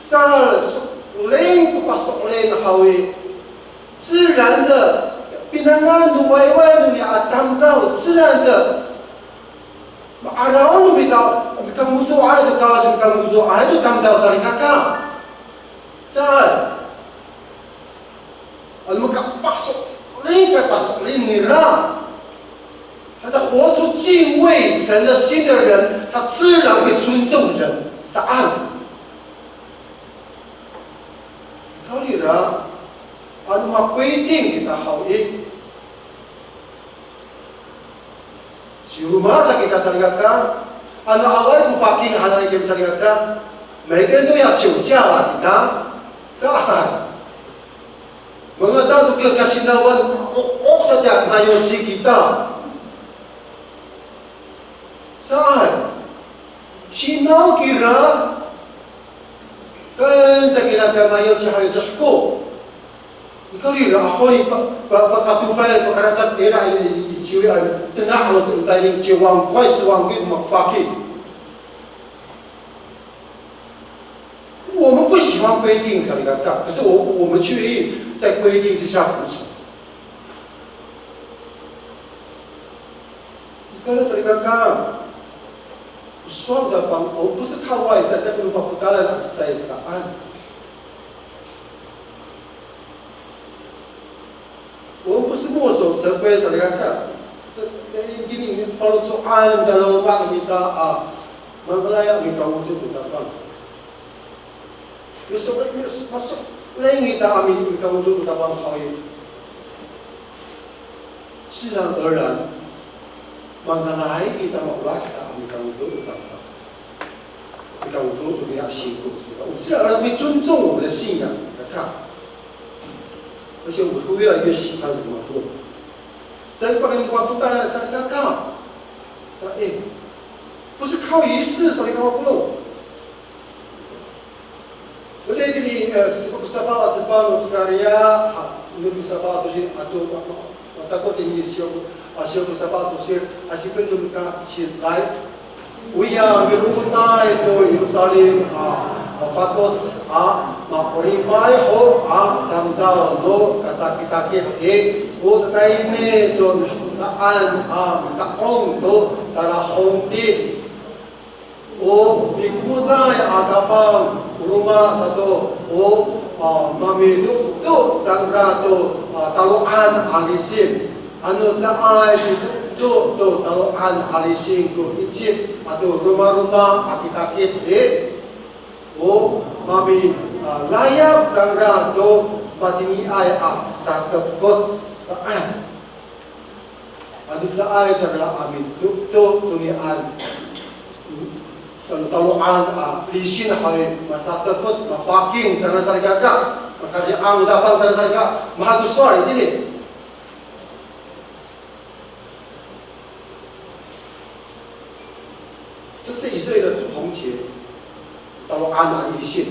sa, so'elin ko paso'elin haw i. 自然的，pinangan no wayway no niya a tamdaw, 自然的。Ma'araw no mita, mikangodoay to Kawas, mikangodoay to tamdaw salikaka. Saan? Ano makapaso'elin, kapaso'elin nira. 他在活出敬畏神的心的人，他自然会尊重人。Saan? Kawrira, ano makoiting kita haw i, siroma sa kita salikaka, ano awaay ko faking hanay kita salikaka, 每个人都要请假了 kita, saan. Mangata to kiya kasinawan, o, o, sa tiya mayoci kita. Saan? Sinaw kira, ken sa kira ta mayoci hayo to ko. Nikawrira, ahoy pa, pa, pakatofay, pakarakat nira i, i, i ciwi a, tena' no to tayni ciwangkoy, siwangkoy, makafaki. 我们不喜欢规定 salikaka, 可是我，我们却在规定之下服从。Nikawrira salikaka, sowal kita pang, 我们不是靠外在，在不能把不当然在上岸。 我们不是墨守成规，salikaka. Ini, ini, ini, faloco'an, daloman kita, a, mangalay a mikaoto to Tapang. Miso, miso, maso, lay kita a mi-, mikaoto to Tapang haw i. 自然而然, mangalay kita, maolah kita a mikaoto to Tapang. Mikaoto to niya singko. 我们自然而然会尊重我们的信仰，salikaka. 而且我们会越来越喜欢这个网络。在一般的网络，当然是要看，是吧？哎，不是靠仪式才能够网络。我在这里，呃，是不是把这帮我这个呀，啊，那个啥把这些啊，都，啊，啊，啊，大家等于修，啊，修个啥把这些，还是跟着他起来。 Oya, milokotay to Yerusalem a, a, fatoc a, Ma'oripay ho a tamdaw no kasakitakit i, o tatayni to saan a mita'ong to talahongti. O mikomoday a tapang, o roma sato, o, a, mamidokdok cangra to, a, talo'an a lisin. Ano caay midokdok to talo'an a lisin ko icip ato romaroma a kitakit i, o mami, a, layap cangra to matiniay a satefot saan. Ano caay cangra a midokdok tonian talo'an a lisin hay masatefot, mafaking cangra salikaka, makari'ang tapang cangra salikaka, mahaen ko sowal itini. 这是以色列的祝棚节，到了安拿一线，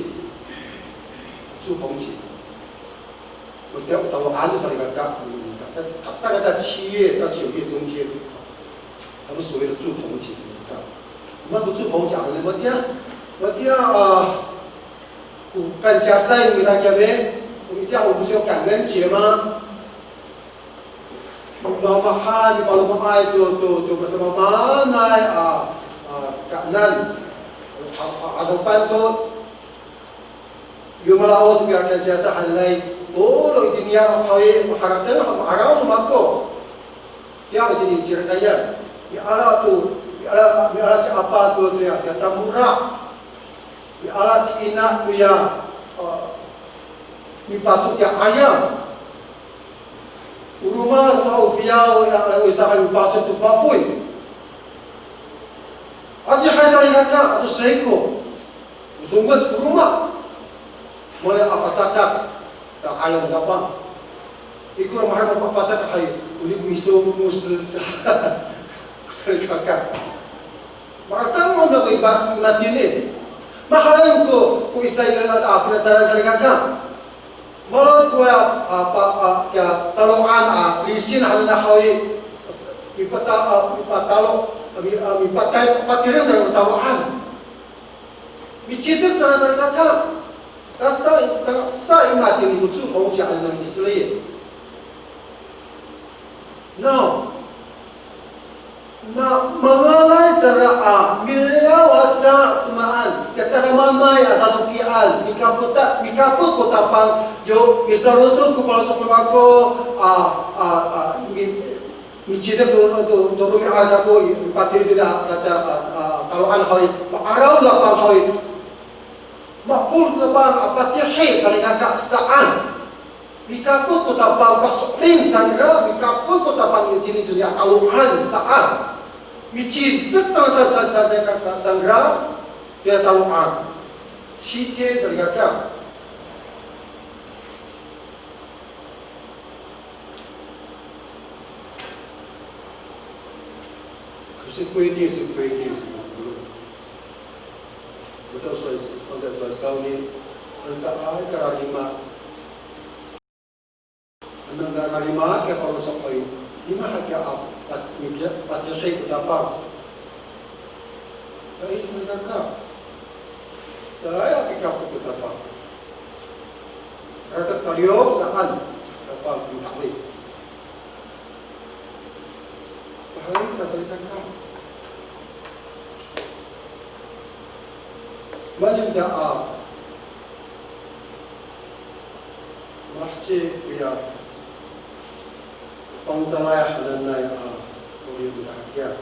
祝棚节。我到，到了安拿是一个大，大概在七月到九月中间，他们所谓的祝棚节。那么祝棚节呢，我听，我听啊，我感谢神，我们讲，我们不是有感恩节吗？ Mamahan, mipalomaay to, to, to masamaamaanay a, a, kaenan. A, a, 'adapan to, yo malaot to ya kasiyasa hanay, tolo itini ya hawi, harateng, ma'araw no mako. Ya itini ciritayan. Miala to, miala, miala ci apa to, to ya, ya tamora. Miala ci ina to ya, a, mipacok ya ayam. O roma sa o fiyaw, ya, o isa ka mipacok to fafoy. Adihay salikaka, ato seiko. O dongec ko roma. Mala a pacakat, ta ayam gapa. Ikor mahaen a pacakat hay, o ni miso mo sa, salikaka. Maratangon ako i matini. Mahaen ko, ko Israel a finacadan salikaka. Malo ko ya, a, pa, a, ya, talo'an, a, lisin hananay haw i, mipata, a, mipatalo, a, mi, a, mipatay, patireng dalam talo'an. Micitek cangra salikaka. Tasa, tasa i matini ko 祝棚节 hananay Israel. No. Na mangalay cangra a miliyaw aca tomaan, ya tadamaanay a tatokian, mikapot, mikapot ko tapang, yo misarocod ko faloco' no mako, a, a, a, mi, micitek to, to, to romi'ad ako, i, patireng a, a, a, a, talo'an haw i, ma'araw no tapang haw i, ma'epod ko tapang a patihi salikaka saan. Mikapot ko tapang paso'elin cangra, mikapot ko tapang itini to ya talo'an saan. Micitek cangra sa, sa, sa, sa, cangra, ya talo'an. 七天 salikaka. 可是规定是规定，是吗？我都算是放在算少年，很少啊，一个礼拜。 Ano na lima kiya faloco' haw i, lima hakiya a, pat, mikiya, patihi ko tapang. Sa i, salikaka. Sa i a pikapot ko tapang. Rakat kaliyok saan, tapang ko hawi. Pahaen ka salikaka. Malinda a Malaheci koya Pangcalay hananay a polong no hakiya.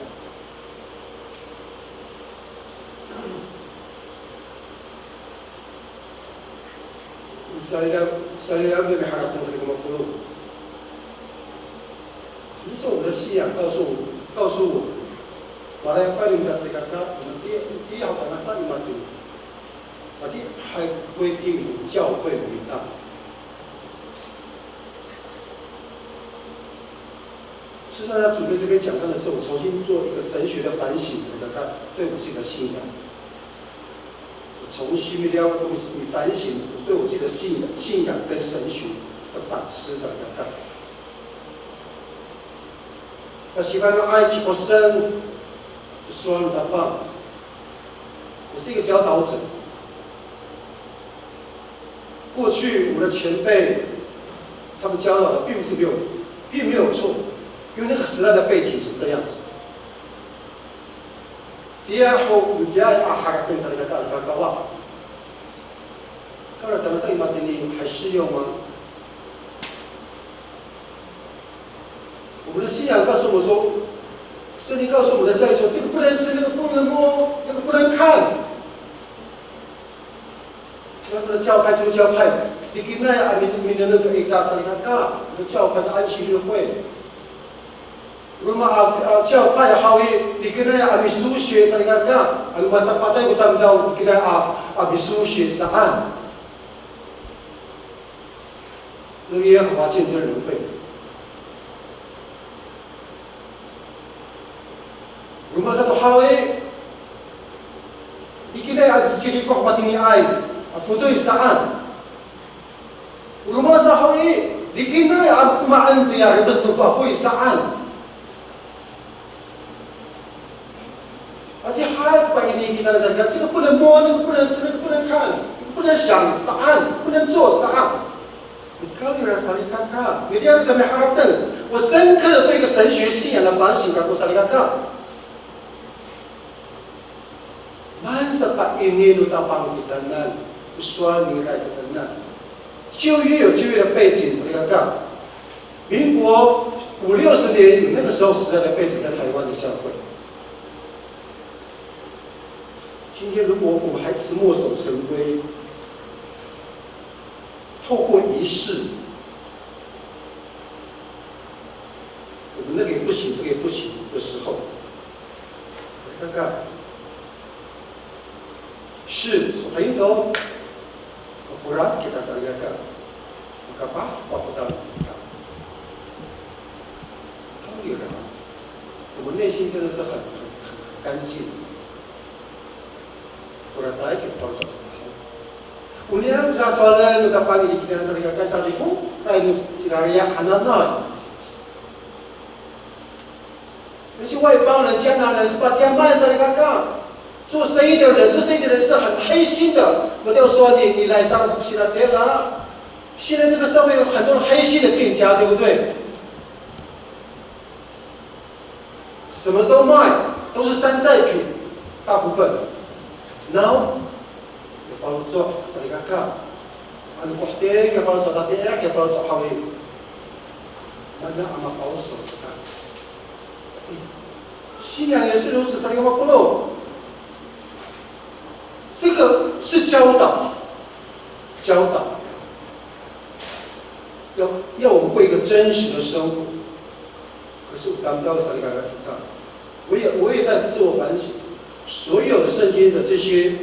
Salilaw, salilaw no miharateng sa ko mapolong. 就是我们的信仰告诉我，告诉我们，马来西亚人的这个，我们第，第一好，我们上一万人。 Adihay 规定教会名单。事实上，在准备这篇讲道的时候，我重新做一个神学的反省，我的看，对我自己的信仰。我重新的要东西反省我对我自己的信仰、信仰跟神学的反思，这样的看。那喜欢用埃及国神，就说了他棒。我是一个教导者，过去我们的前辈他们教导的并不是没有，并没有错，因为那个时代的背景是这样子。Tiya ho, tiya a harateng sa kita, kakawa. 当然，咱们这里嘛，你还适用吗？我们的信仰告诉我们说，圣经告诉我们的教义说，这个不能吃，那个不能摸，那个不能看。那个教派就是教派，你跟那样啊，你你的那个一大三个，那个教派是安息日会。 Roma a, a, 教派 haw i, 你跟那样啊，你书学 sa kita, ano matapatay ko tamdaw, 你跟那样啊，啊，你书学 saan. 那耶和华见证人会。Roma sato haw i, 你跟那样啊，你 siriko' matiniay, a, fodoy saan. Roma sa haw i, likinay a komaen toya remes no fafoy saan. Adihay ko pa'ini kita sa, 这个不能摸，那个不能吃，那个不能看，不能想 saan, 不能做 saan. Nikawrira salikaka, miliyar kami harateng. 我深刻的做一个神学信仰的反省，kako salikaka. Maan sa pa'ini no Tapang kitanan, ko sowal nira kitanan. 旧约有旧约的背景，salikaka. 民国五六十年有那个时候时代的背景，在台湾的教会。今天如果我们还一直墨守成规，透过仪式， 我们那个也不行，这个也不行的时候，看看，是，所以呢，akuran kita salikaka, makapah, pakutang kita. 当然，我们内心真的是很，很，很干净。 Ora caay kita faloco'. Onian sa sowal no Tapang i, kita salikaka, salikaka, caay no sirariya hananay. 那些外邦人、迦南人是 patiyaman salikaka. 做生意的人，做生意的人是很黑心的。我就说你，你来上 sila cela. 现在这个社会有很多黑心的店家，对不对？ 什么都卖，都是山寨品，大部分。Naw, ya faloco' salikaka. Ano ko hatira ya faloco' tatiya, ya faloco' haw i. Mana a mapaloco' kita. 信仰也是如此，salikaka polong. 这个是教导，教导，要，要我们过一个真实的生活。可是我刚刚才跟大家提到，我也，我也在自我反省，所有的圣经的这些，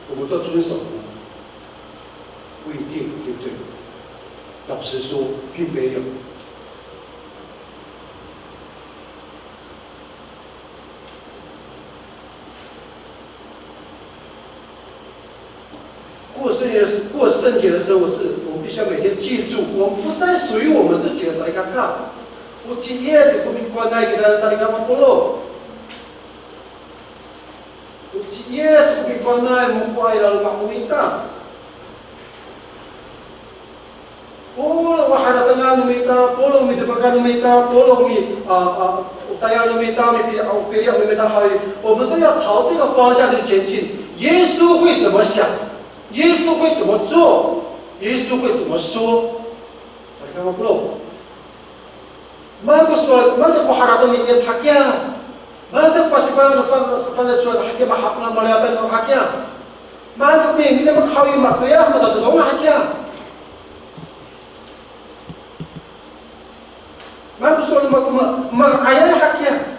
我们都遵守吗？不一定，对不对？老实说，并没有。 过圣洁的，过圣洁的生活是我们必须要每天记住，我们不再属于我们自己的 salikaka. O ci Yis ko mikowanay kitanan salikaka polong. O ci Yis ko mikowanay, mikowanay laloma' no mita. Polong o haratengan no mita, polong o midepekan no mita, polong o mi, a, a, o tayal no mita, mipili, a, o pili'ay no mita haw i, 我们都要朝这个方向去前进。耶稣会怎么想？耶稣会怎么做？耶稣会怎么说？Salikaka polong. Maan ko sowal, maan ko harateng ni Yis hakiya. Maan ko pasifana' saan, saan ko sowal hakiya, mahapengan, maliyatan hakiya. Maan ko mi, mina makahawi matoya, matatodong hakiya. Maan ko sowal ma, ma, manga'ayay hakiya.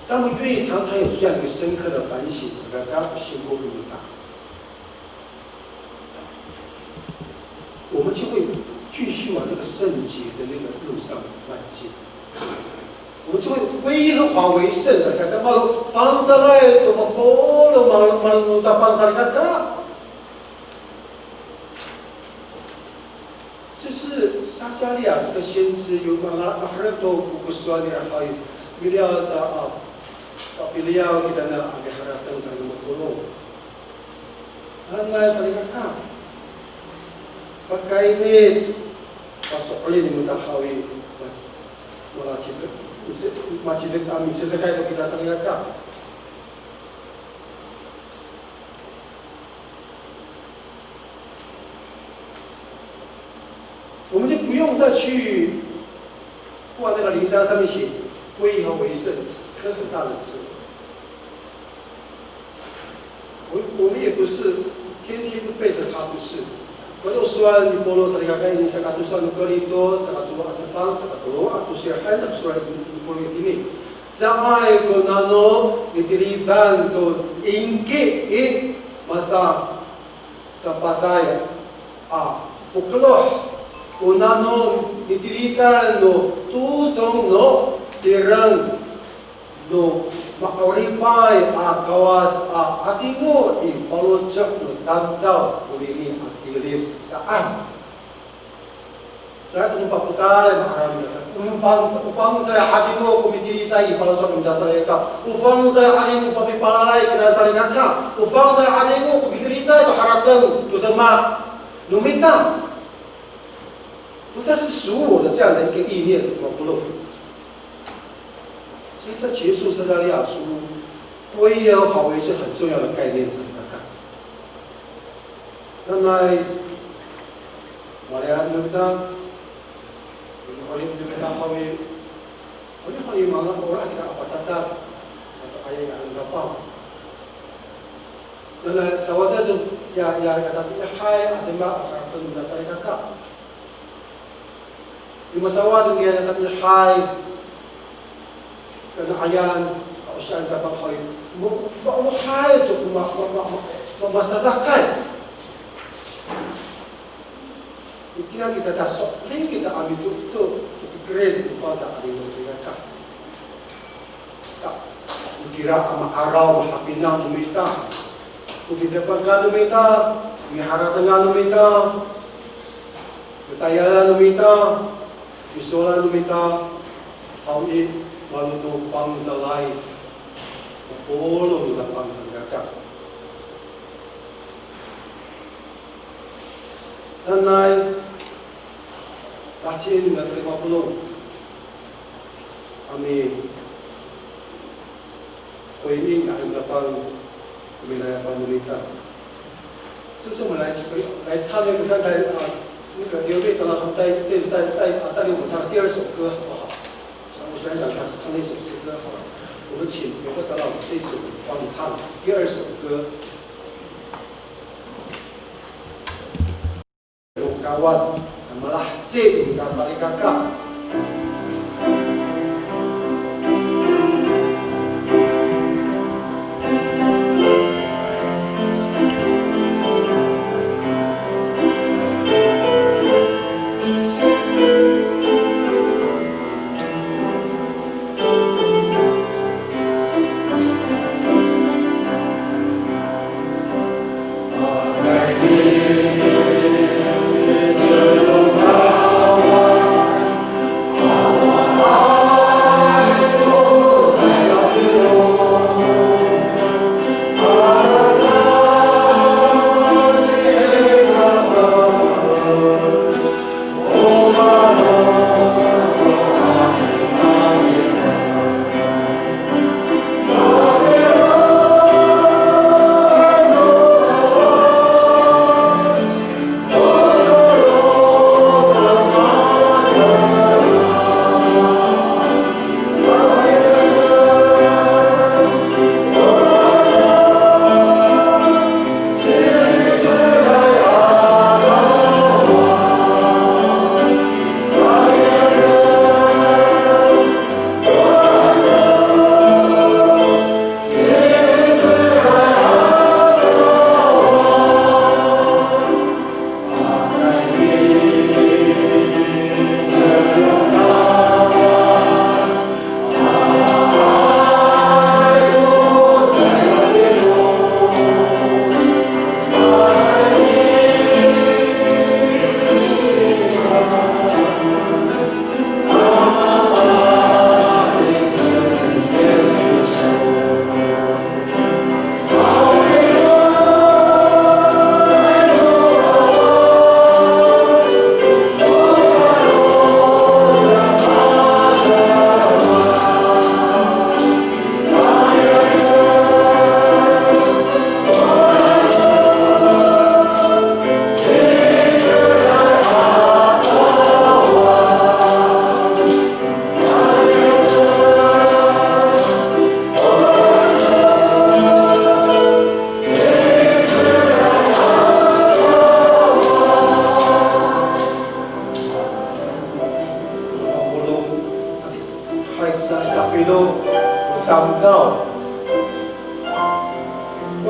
当我们愿意常常有这样一个深刻的反省，salikaka, 信仰力量大。 我们就会继续往那个圣洁的那个路上迈进。我们就会归耶和华为圣，salikaka, malo fangcalay to mapolong, malo, malo no Tapang, salikaka. 就是撒迦利亚这个先知有 ma, maherek to ko sowal nira haw i, miliyaw sa, a, piliyaw kitanan a miharateng sa no mapolong. Hananay salikaka. Pakayni, paso'elin no mita haw i, ma-, macidek, macidek, a, micidekay to kita salikaka. 我们就不用再去挂那个灵单上面写“归以和为圣”，那是大人事。我，我们也不是天天都背着它，不是。Kalosoan ni Pawlo salikaka ini, sakatosa no Korinto, sakatosa a cefang, sakatosa a tosir, han, sakatosa ni Pawlo ini. Caay ko nano mitilidan to ingki i masa sapaday a fokeloh, o nano mitilidan no todong no tireng no ma'oripay a Kawas a 'adingo i faloco' no tamdaw konini a tilid saan. Saka to no papotal ma'araw nira, o fang, o fangcalay 'adingo ko mitilitay i faloco' no mita salikaka, o fangcalay 'adingo ko papipalalay kira salikaka, o fangcalay 'adingo ko mitilitay to harateng to demak no mita. 不再是属我的这样的一个意念，我不弄。所以在结束撒迦利亚书，归耶和华为圣是很重要的概念，是大家。那么，马利亚，对不对？我们，我们，我们，我们，我们，我们，我们，我们，我们，我们，Nanay sawada to ya, ya katatiihay a demak a harateng nira salikaka. Yo masawad to ya katatiihay, kana'ayan, a, o saan ka panghawi. Mo, mo, mo hay to ma, ma, ma, ma, ma, masadakay. Itira kita taso, rin kita a mitoto to pikeren to fangcal a 'adingo salikaka. Ta, itira a ma'araw mahapinang no mita, ko pidepakan no mita, miharatengan no mita, katayalan no mita, misowalan no mita, haw i, malo to fangcalay, mapolong no Tapang salikaka. Nanay, tahcien no mita salikaka polong. Amin. Ko ini, amin, Tapang, amin, Tapang, amin. 就是我们来，来参与刚才，啊，那个刘队长老他们在这里带，带，啊，带领我们唱第二首歌，好不好？我想讲，他是唱那首诗歌，好了。我们请刘队长老这一组帮我们唱第二首歌。Kawas, malaheci no mita salikaka.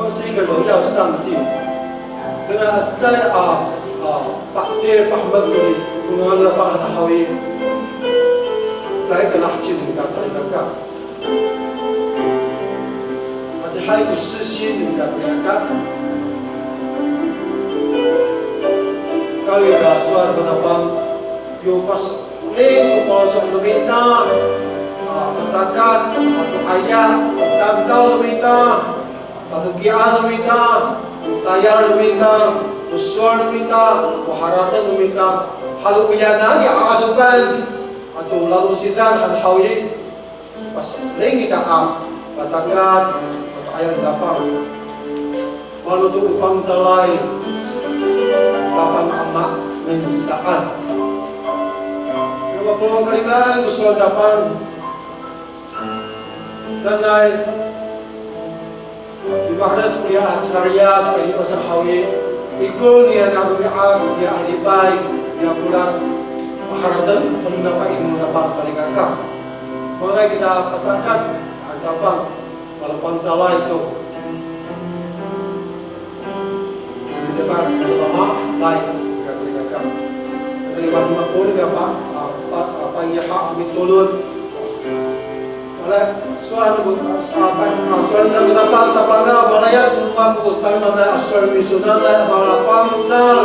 是一个荣耀上帝。Kona cecay a, a, pa'edil pahemek koni, ko ngangan no Tapang han haw i, caay kona hecin no mita salikaka. Adihay ko sisiw no mita salikaka. Kawira sowal no Tapang, yo paseling ko faloco' no mita, a, pacakat, ato aya, tamdaw no mita, patokian no mita, tayal no mita, o sowal no mita, o harateng no mita, halo oyanan i 'a'adopan ato lalosidan han haw i, paseling ita a pacakat ato aya no Tapang. Malo to o fangcalay Tapang a mangensaan. Yo mapolong kalimelaan ko sowal no Tapang. Nanay mipa'edil to koniya a Caliya, to koniya a haw i, ikor niyana a romi'ad, niyana a lipay, niyana a folad, maharateng to niyana pa'ini no Tapang salikaka. Manga'ay kita pacakat han Tapang, malo fangcalay to. Mitepat sa Mama, Nay, kasalikaka. Kalimelaan mako niyapa, a, pa, a, pangiha mitolon. Wala, sowal no, a, pa, a, sowal no Tapang, Tapangaw, malaya mako ko tananay a sowal miso, nanay mala fangcal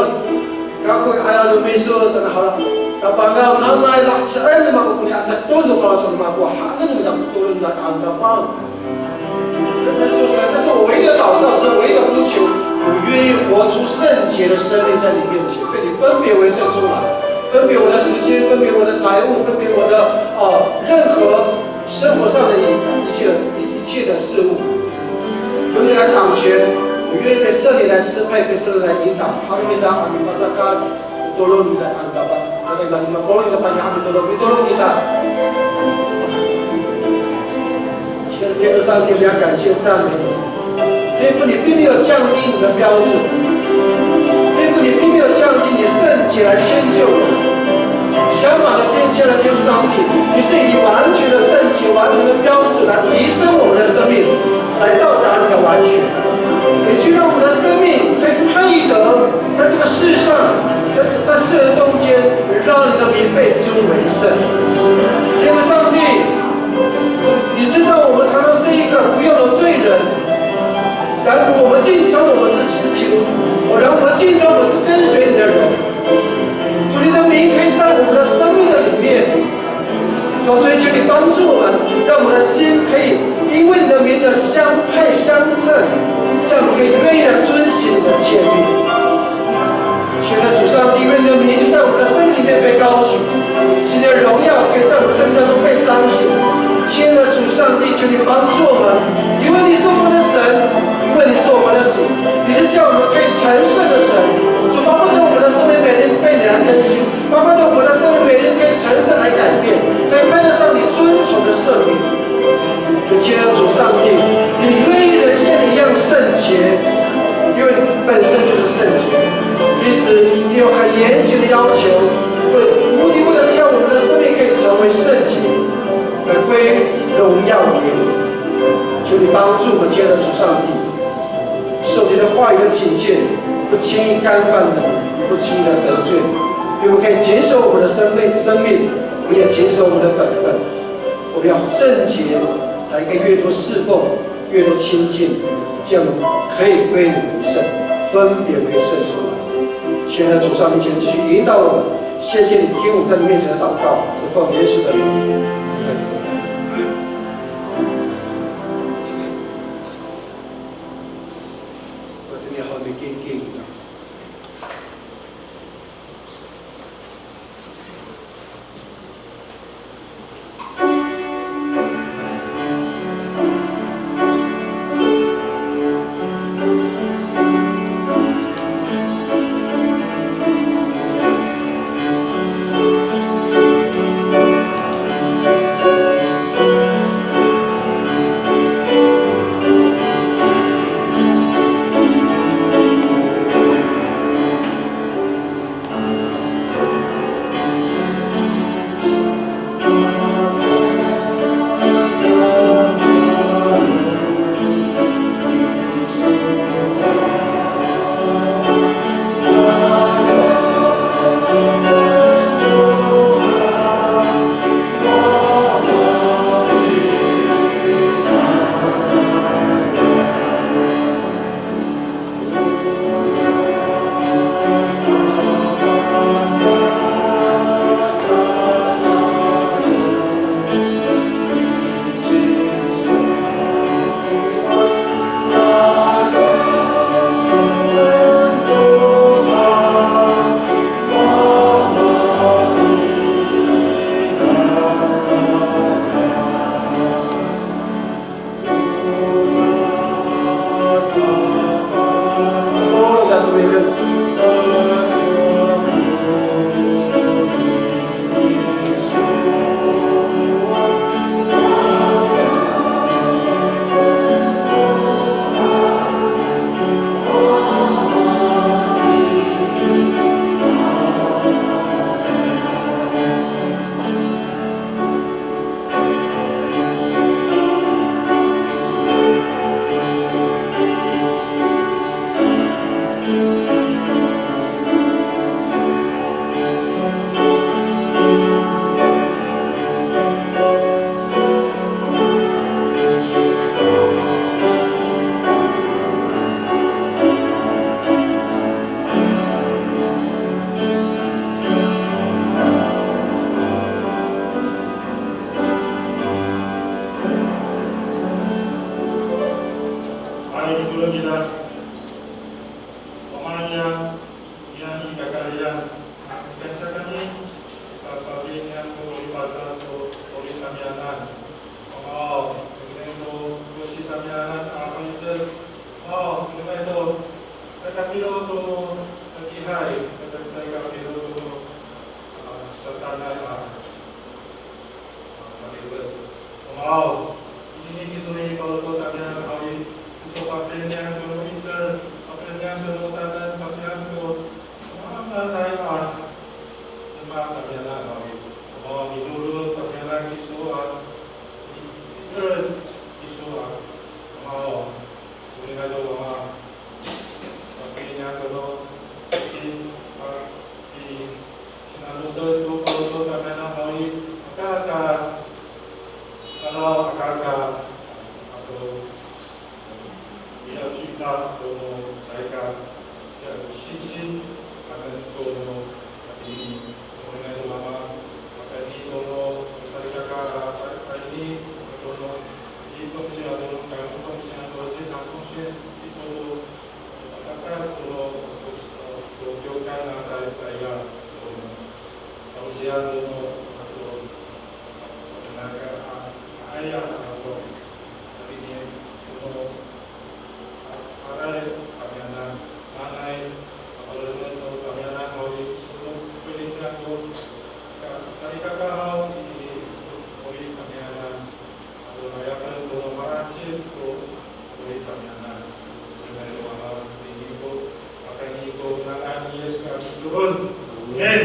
kako i 'ayaw no miso saan, hala Tapangaw, nanay lahecien mako koni a katon no faloco' no mako, haenen no mita ko tolon, nanay han Tapang. 但是说实在，这是我唯一的祷告，是唯一的呼求。我愿意活出圣洁的生命在你面前，被你分别为圣出来，分别我的时间，分别我的财物，分别我的，呃，任何生活上的一，一切，一，一切的事物。由你来掌权，我愿意被圣灵来支配，被圣灵来引导。哈利路亚，阿门。Tolon kita han Tapang. Kita, kita, kita, tolong kita, Tapang, mitolon, mitolon kita. 天父上帝，我们要感谢赞美你。天父，你并没有降低你的标准。天父，你并没有降低你圣洁来迁就我们。相反的，天，亲爱的天父上帝，你是以完全的圣洁、完全的标准来提升我们的生命，来到达你的完全。你就让我们的生命可以配得 在这个世上，在，在世人中间，让你的名被尊为圣。天父上帝，你知道我们常常是一个不要的罪人，然而我们竟称我们自己是基督徒，然而我们竟称我们是跟随你的人。主，你的名可以在我们的生命的里面， 所以求你帮助我们，让我们的心可以因为你的名而相配相称，这样我们可以愿意来遵行你的诫命。现在主上帝，愿你的名就在我们的生命里面被高举，使你的荣耀可以在我们生命当中被彰显。亲爱的主上帝，求你帮助我们，因为你是我们的神，因为你是我们的主，你是叫我们可以成圣的神。主，巴不得我们的生命每天被你来更新， 慢慢的，我们的生命每日可以成圣来改变，可以配得上你尊崇的圣名。主，亲爱的主上帝，你愿意人像你一样圣洁，因为你本身就是圣洁。因此，你有很严谨的要求，为，目的为的是要我们的生命可以成为圣洁，来归荣耀给你。求你帮助我们，亲爱的主上帝。 受你的话语的警戒，不轻易干犯人，不轻易的得罪。愿我们可以谨守我们的生命，生命，我们也谨守我们的本分。我们要圣洁，才可以越多侍奉，越多亲近，这样可以归你为圣，分别为圣出来。现在主上帝，请继续引导我们。谢谢你听我们在你面前的祷告，是奉耶稣的名。阿们。Ira, Wama niyam, niyam i kakarayan, mikansiya kami, pasipafeli niyam to 'orip Pangcah to 'orip tamiyanan. Wama aw, sengilay to kosi tamiyanan a fangcalay. Wama aw, sengilay to, caay kafilo to no fakihay, caay, caay kafilo to no, a, satanay a, a, sakifet. Wama aw, ini kiso i faloco' tamiyanan haw i, kiso pafeli niyam to no 'icel, pafeli niyam to no tanan, pafeli niyam to, a, maanay a, demak tamiyanan haw i. Wama aw, minorong tamiyanan kiso a, i, i, kiso a, wama aw, sengilay to wama aw. Pafeli niyam to no, i, a, i, sinanoten to faloco' tamiyanan haw i, aka, aka, kalaw, aka, aka, ato, i, a, cita to no salikaka, i, a, sinsin, ato to no, a, i, o rinay to wama, pakayni to no salikaka, a, pa, pakayni to no, si 同学 ato no, 高中同学 ato, 健康同学, i, so to, Saka to no, to, to, to kiwkay a taytayal to no, tangsiya to no, to, to, to, naka, a, aya, a, to, tayni to no, a, aray, tamiyanan, nanay, a, paloco'en to tamiyanan haw i, so no, pwede siya to, ka, salikaka haw i, to, i tamiyanan. Amen.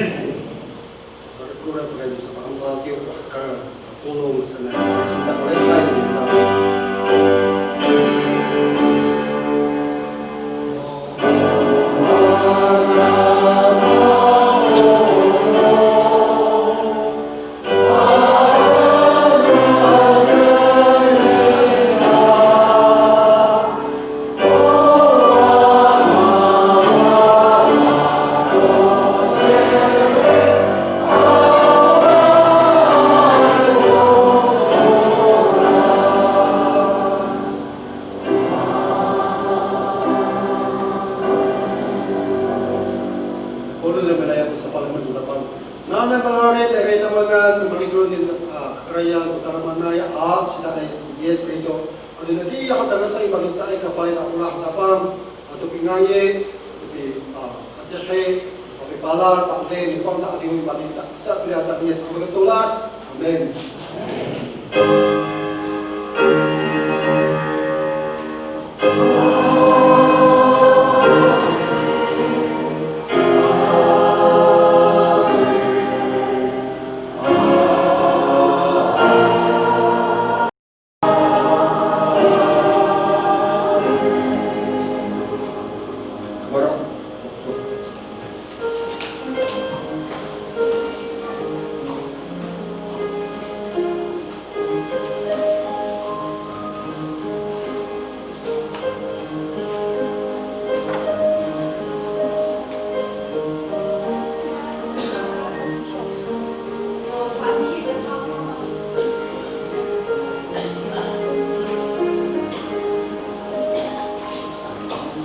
Nanay mararid, ira i tapangan, malikeron i, a, kakarayan, o tadamaanay, a, sidaay Yis Kristo. Ano nani ya ko tangasa i malinta'ay kapay ta olah Tapang, ato pingangi, ato pi, a, katihi, ato pipalal, ta'odin, Tapang sa adiw i malinta. Sa pilihan sa Yis, a makatolas. Amin.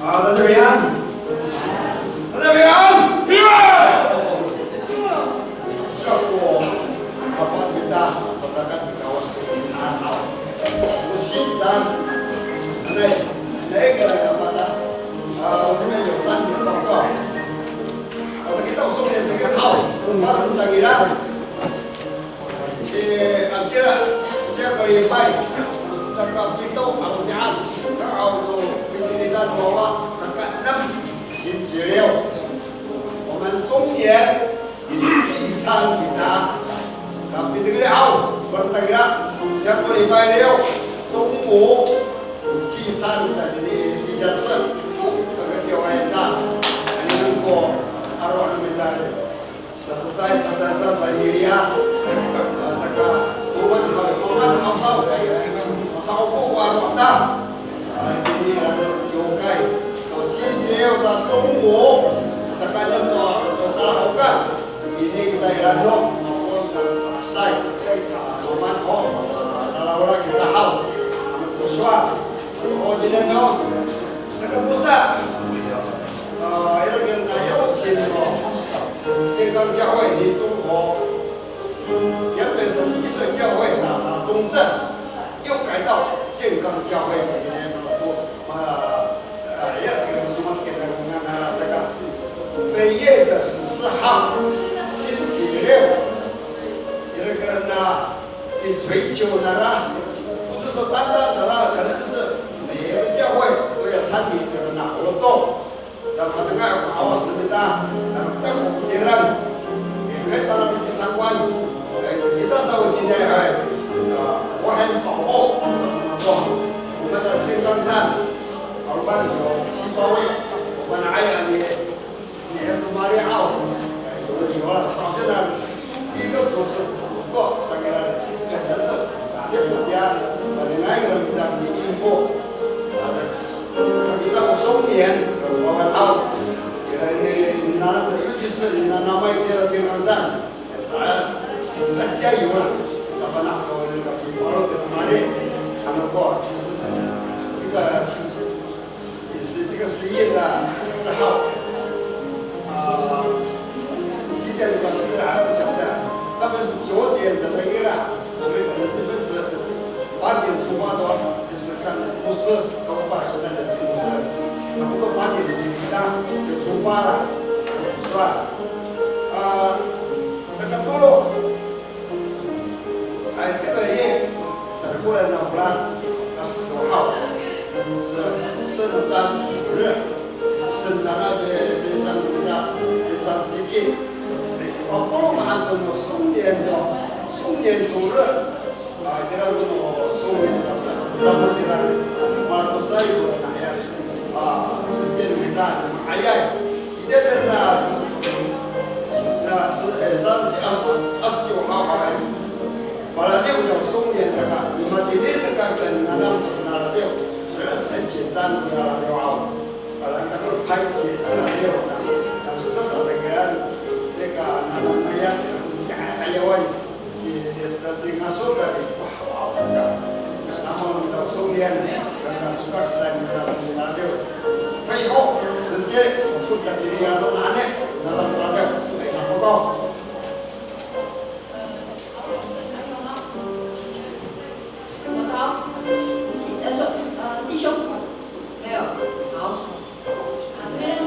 A, 大家平安。大家平安。平安。 Kako, kapah kita, pacakat i Kawas to pinangan haw. Singsi, anay, anay, kala kapata. A, o timi yo san ni pako. Asa kita o song ni singsi haw. Pasang sa kira. E, anocila, 下个礼拜, saka pito a romi'ad, ka aw to pitilidan wawa, saka enem, 星期六. 我们松年 Ci Can kita. Kapitengil haw, bertengil, 下个礼拜六中午, Ci Can kita di, di 地下室, kakeciway ita. Ano ko, aro' no mita, sasasay, sasasay, sa Elias. Saka, moman haw, moman haw saw. Saw ko, ko aro' ta. Itini i la'eno kiwkay, o 星期六 ta 中午, saka enem to, to kalahokal. Ini kita i la'eno, mapolong, mapasay. Moman ho, a, talawla kita haw. Ano ko sowal. O, itini no. Tosa, a, ira kina 邀请 no 健康教会 i 中国，原本是积水教会的，啊，中正，又改到健康教会，每年都，啊，啊，也是给我们什么给他们看看啊，这个本月的十四号，星期六，有那个人呢，你追求的啦，不是说单单的啦，可能是每一个教会都要参与这个活动。 Sa matenga ko 'awas no mita, tano kita ko 'itiran. Eh, kay para miti sangkoan. Eh, kita sa o tinay ay, a, wahen pao, sa mga to. Umata singkangsan. Arupan yo, sipawi. Upan ay ani, ni Eto Mariaw. Eh, yo, yo, sa sila. Ika so, so, ko, sa kira, kaya sa, dia pa dia, palinay, kira kita ni info. Sa, sa kita ko 松年, ko wawan aw. Kira ni, ni nanam, 尤其是 ni nanamay kira 健康站, eh, ta, ta 加油啦. Sa panak ko ni kapiparo, kira mali. Ano ko, 就是, 这个, 也是这个十一月的十四号，啊，几点的时间还不晓得，那边是九点整的夜了，我们可能这边是八点出发的，就是看牧师，跟我爸是大家进牧师，差不多八点零零就出发了，是吧？啊，这个道路 哎，这个月，是过来呢，不然，二十九号，是圣诞主日，圣诞那边是圣诞，是圣诞节。哦，不如马上等到松年的，松年主日，啊，给他们哦，松年的，是咱们给他们，马上都是有了那样，啊，时间没到，哎呀。 Itiya na, na, sa, eh, sa, as, as, 九号, ay. Paladiw to 松年 saka, matini to ka, nanam to naladiw. 虽然是很简单的 naladiw aw. Paladiw to 排解 naladiw na. Sa, sa, sa, sa, nanam na ya, ay, ay, ay. Amen.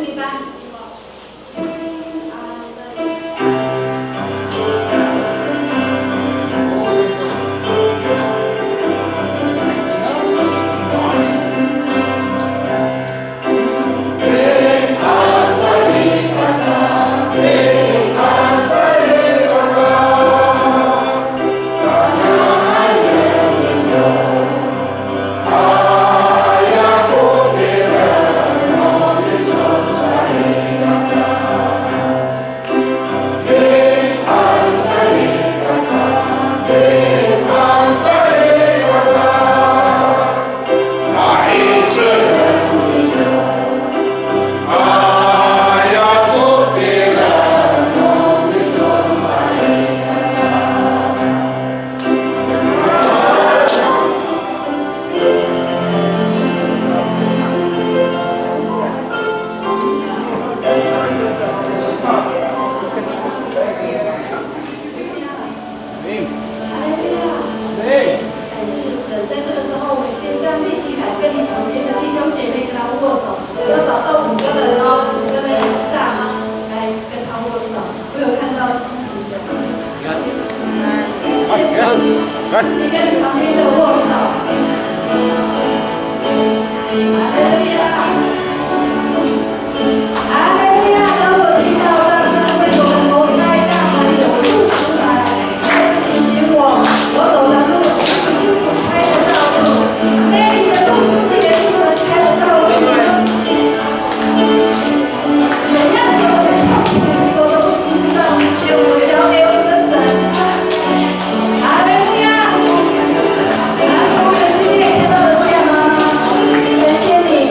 哈利路亚！Amen. 感谢神，在这个时候，我们先站立起来，跟你旁边的弟兄姐妹跟他握手。不要找到五个人哦，五个人以上，来跟他握手。我有看到新朋友。感谢神，一起跟你旁边的握手。哈利路亚！ 哈利路亚！当我听到大声为我们挪开大马路出来，再次提醒我，我走的路其实是主开的道路。那里的路是不是也是神开的道路呢？怎样走我的脚步，走的不行上，求我交给我们的神。哈利路亚！然后我们今天也看到了像啊，感谢你。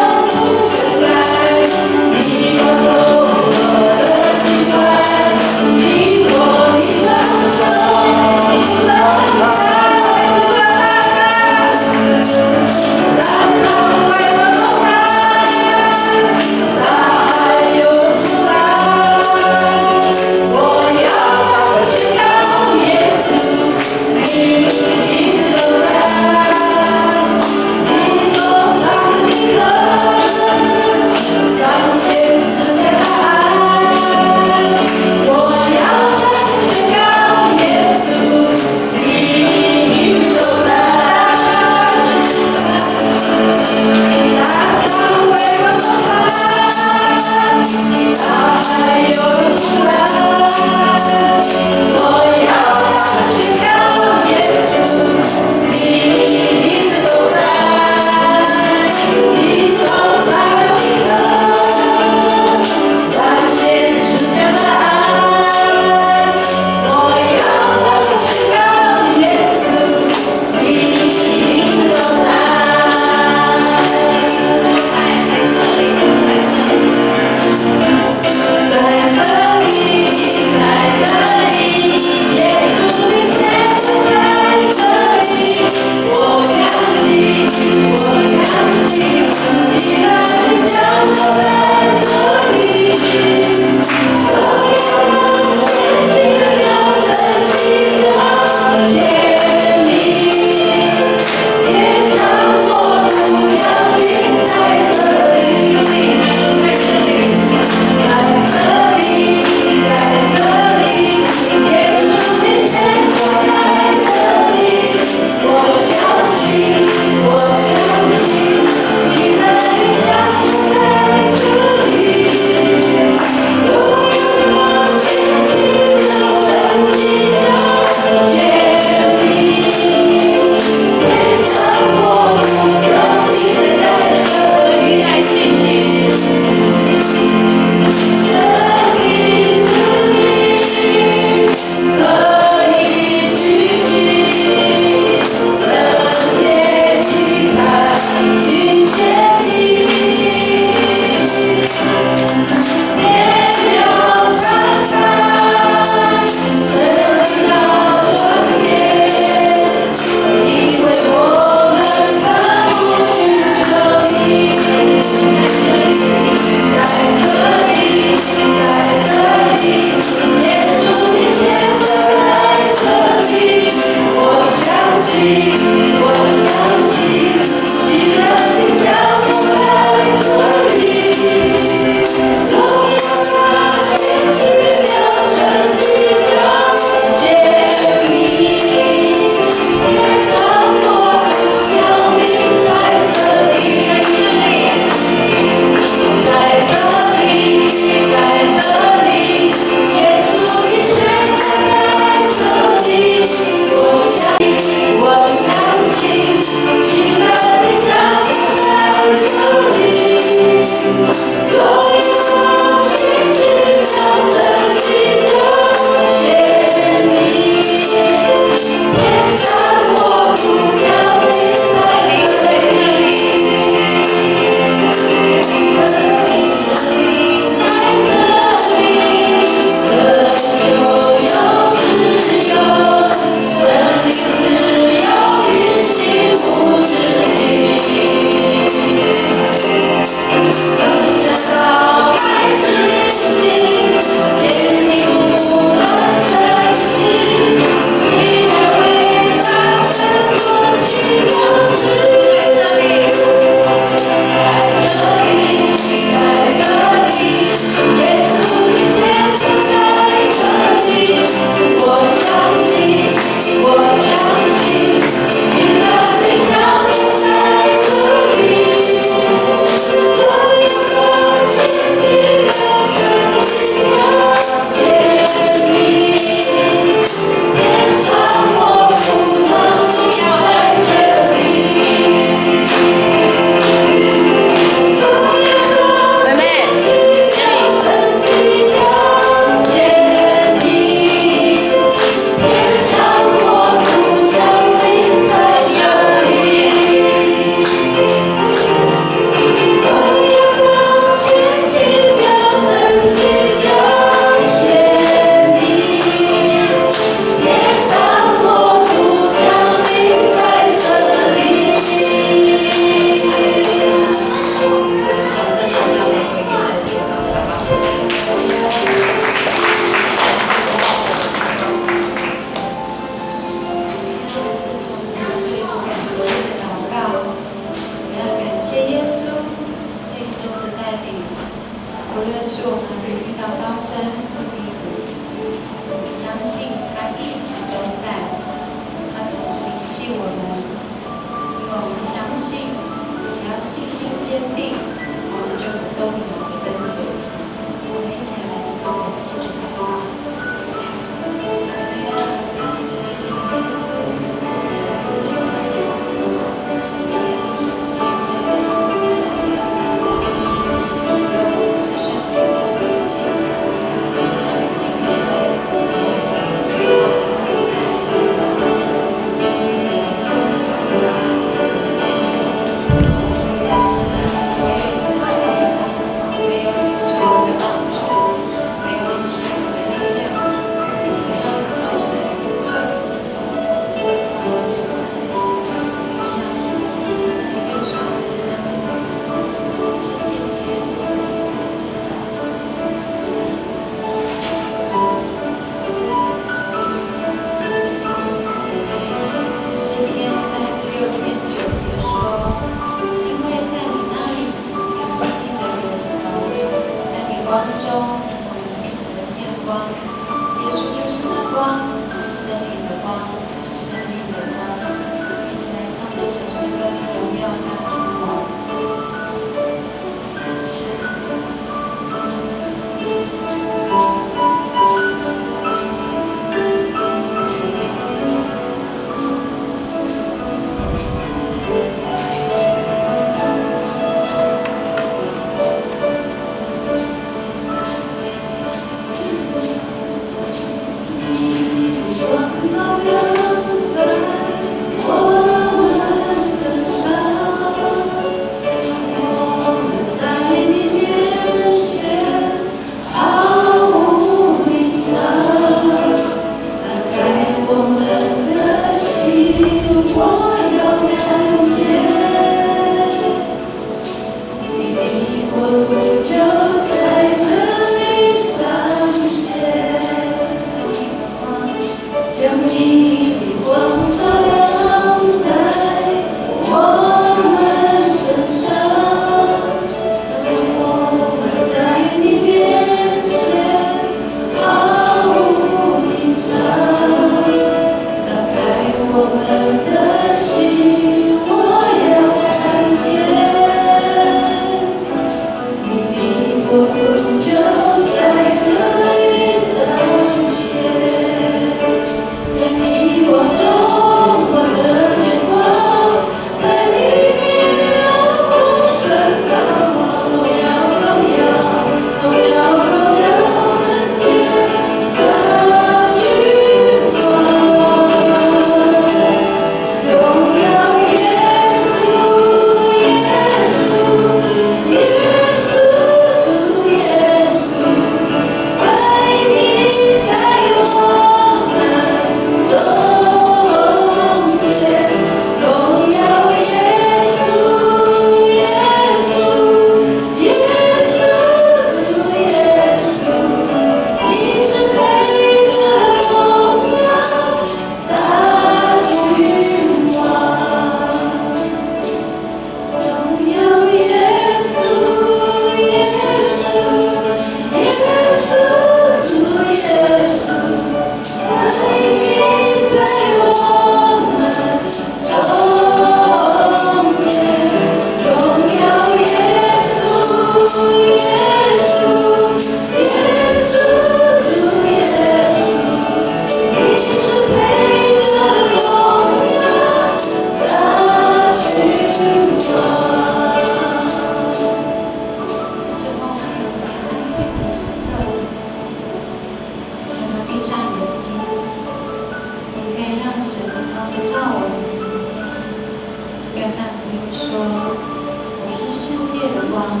光，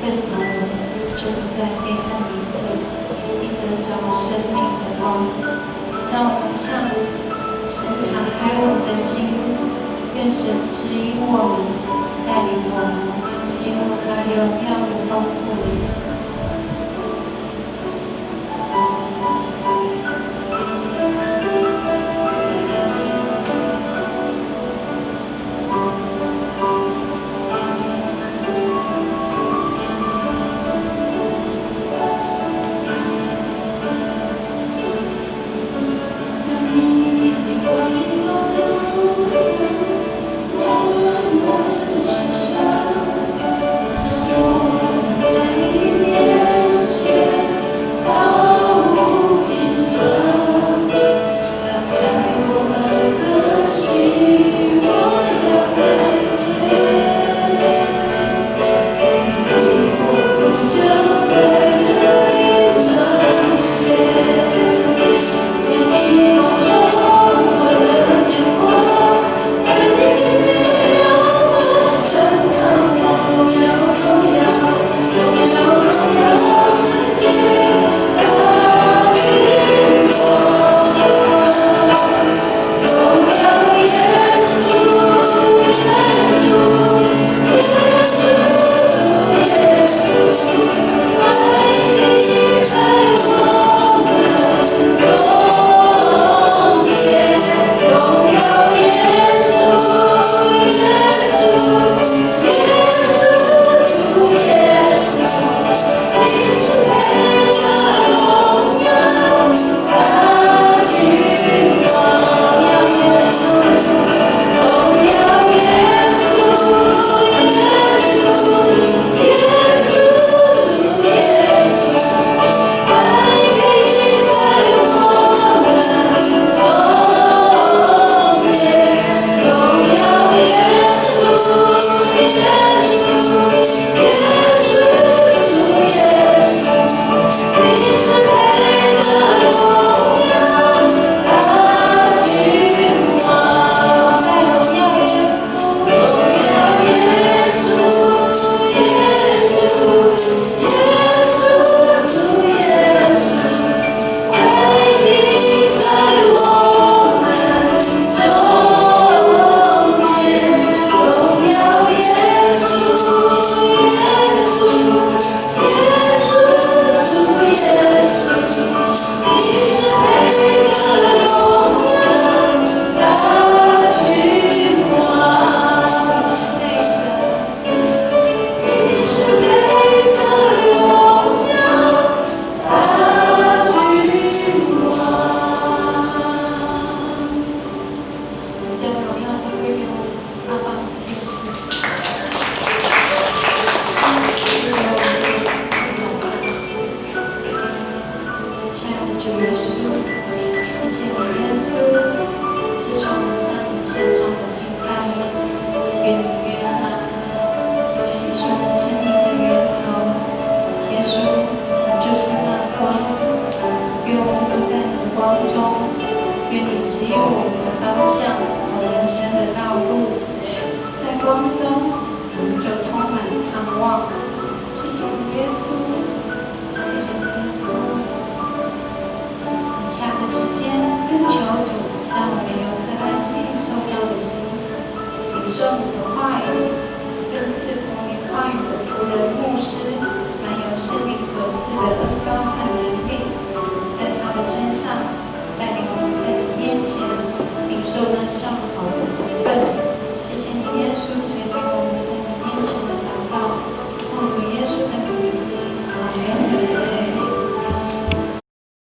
更长远就不再黑暗里走，必得着生命的光。让我们向神敞开我们的心，愿神指引我们，带领我们进入他荣耀的丰富里。将荣耀都归给我们阿爸父上。 亲爱的主耶稣，谢谢你，耶稣，这是我们向你献上的敬拜。愿你悦纳，成为我们生命的源头。耶稣，你就是那光，愿我们都在你的光中。愿你指引我们的方向，走人生的道路。在光中，我们就充满盼望。谢谢你，耶稣。 谢谢你，耶稣。以下的时间，恳求主，让我们有颗安静受教的心，领受你的话语，更赐福你话语的仆人牧师，满有圣灵所赐的恩膏和能力，在他的身上，带领我们在你面前领受那上好的福分。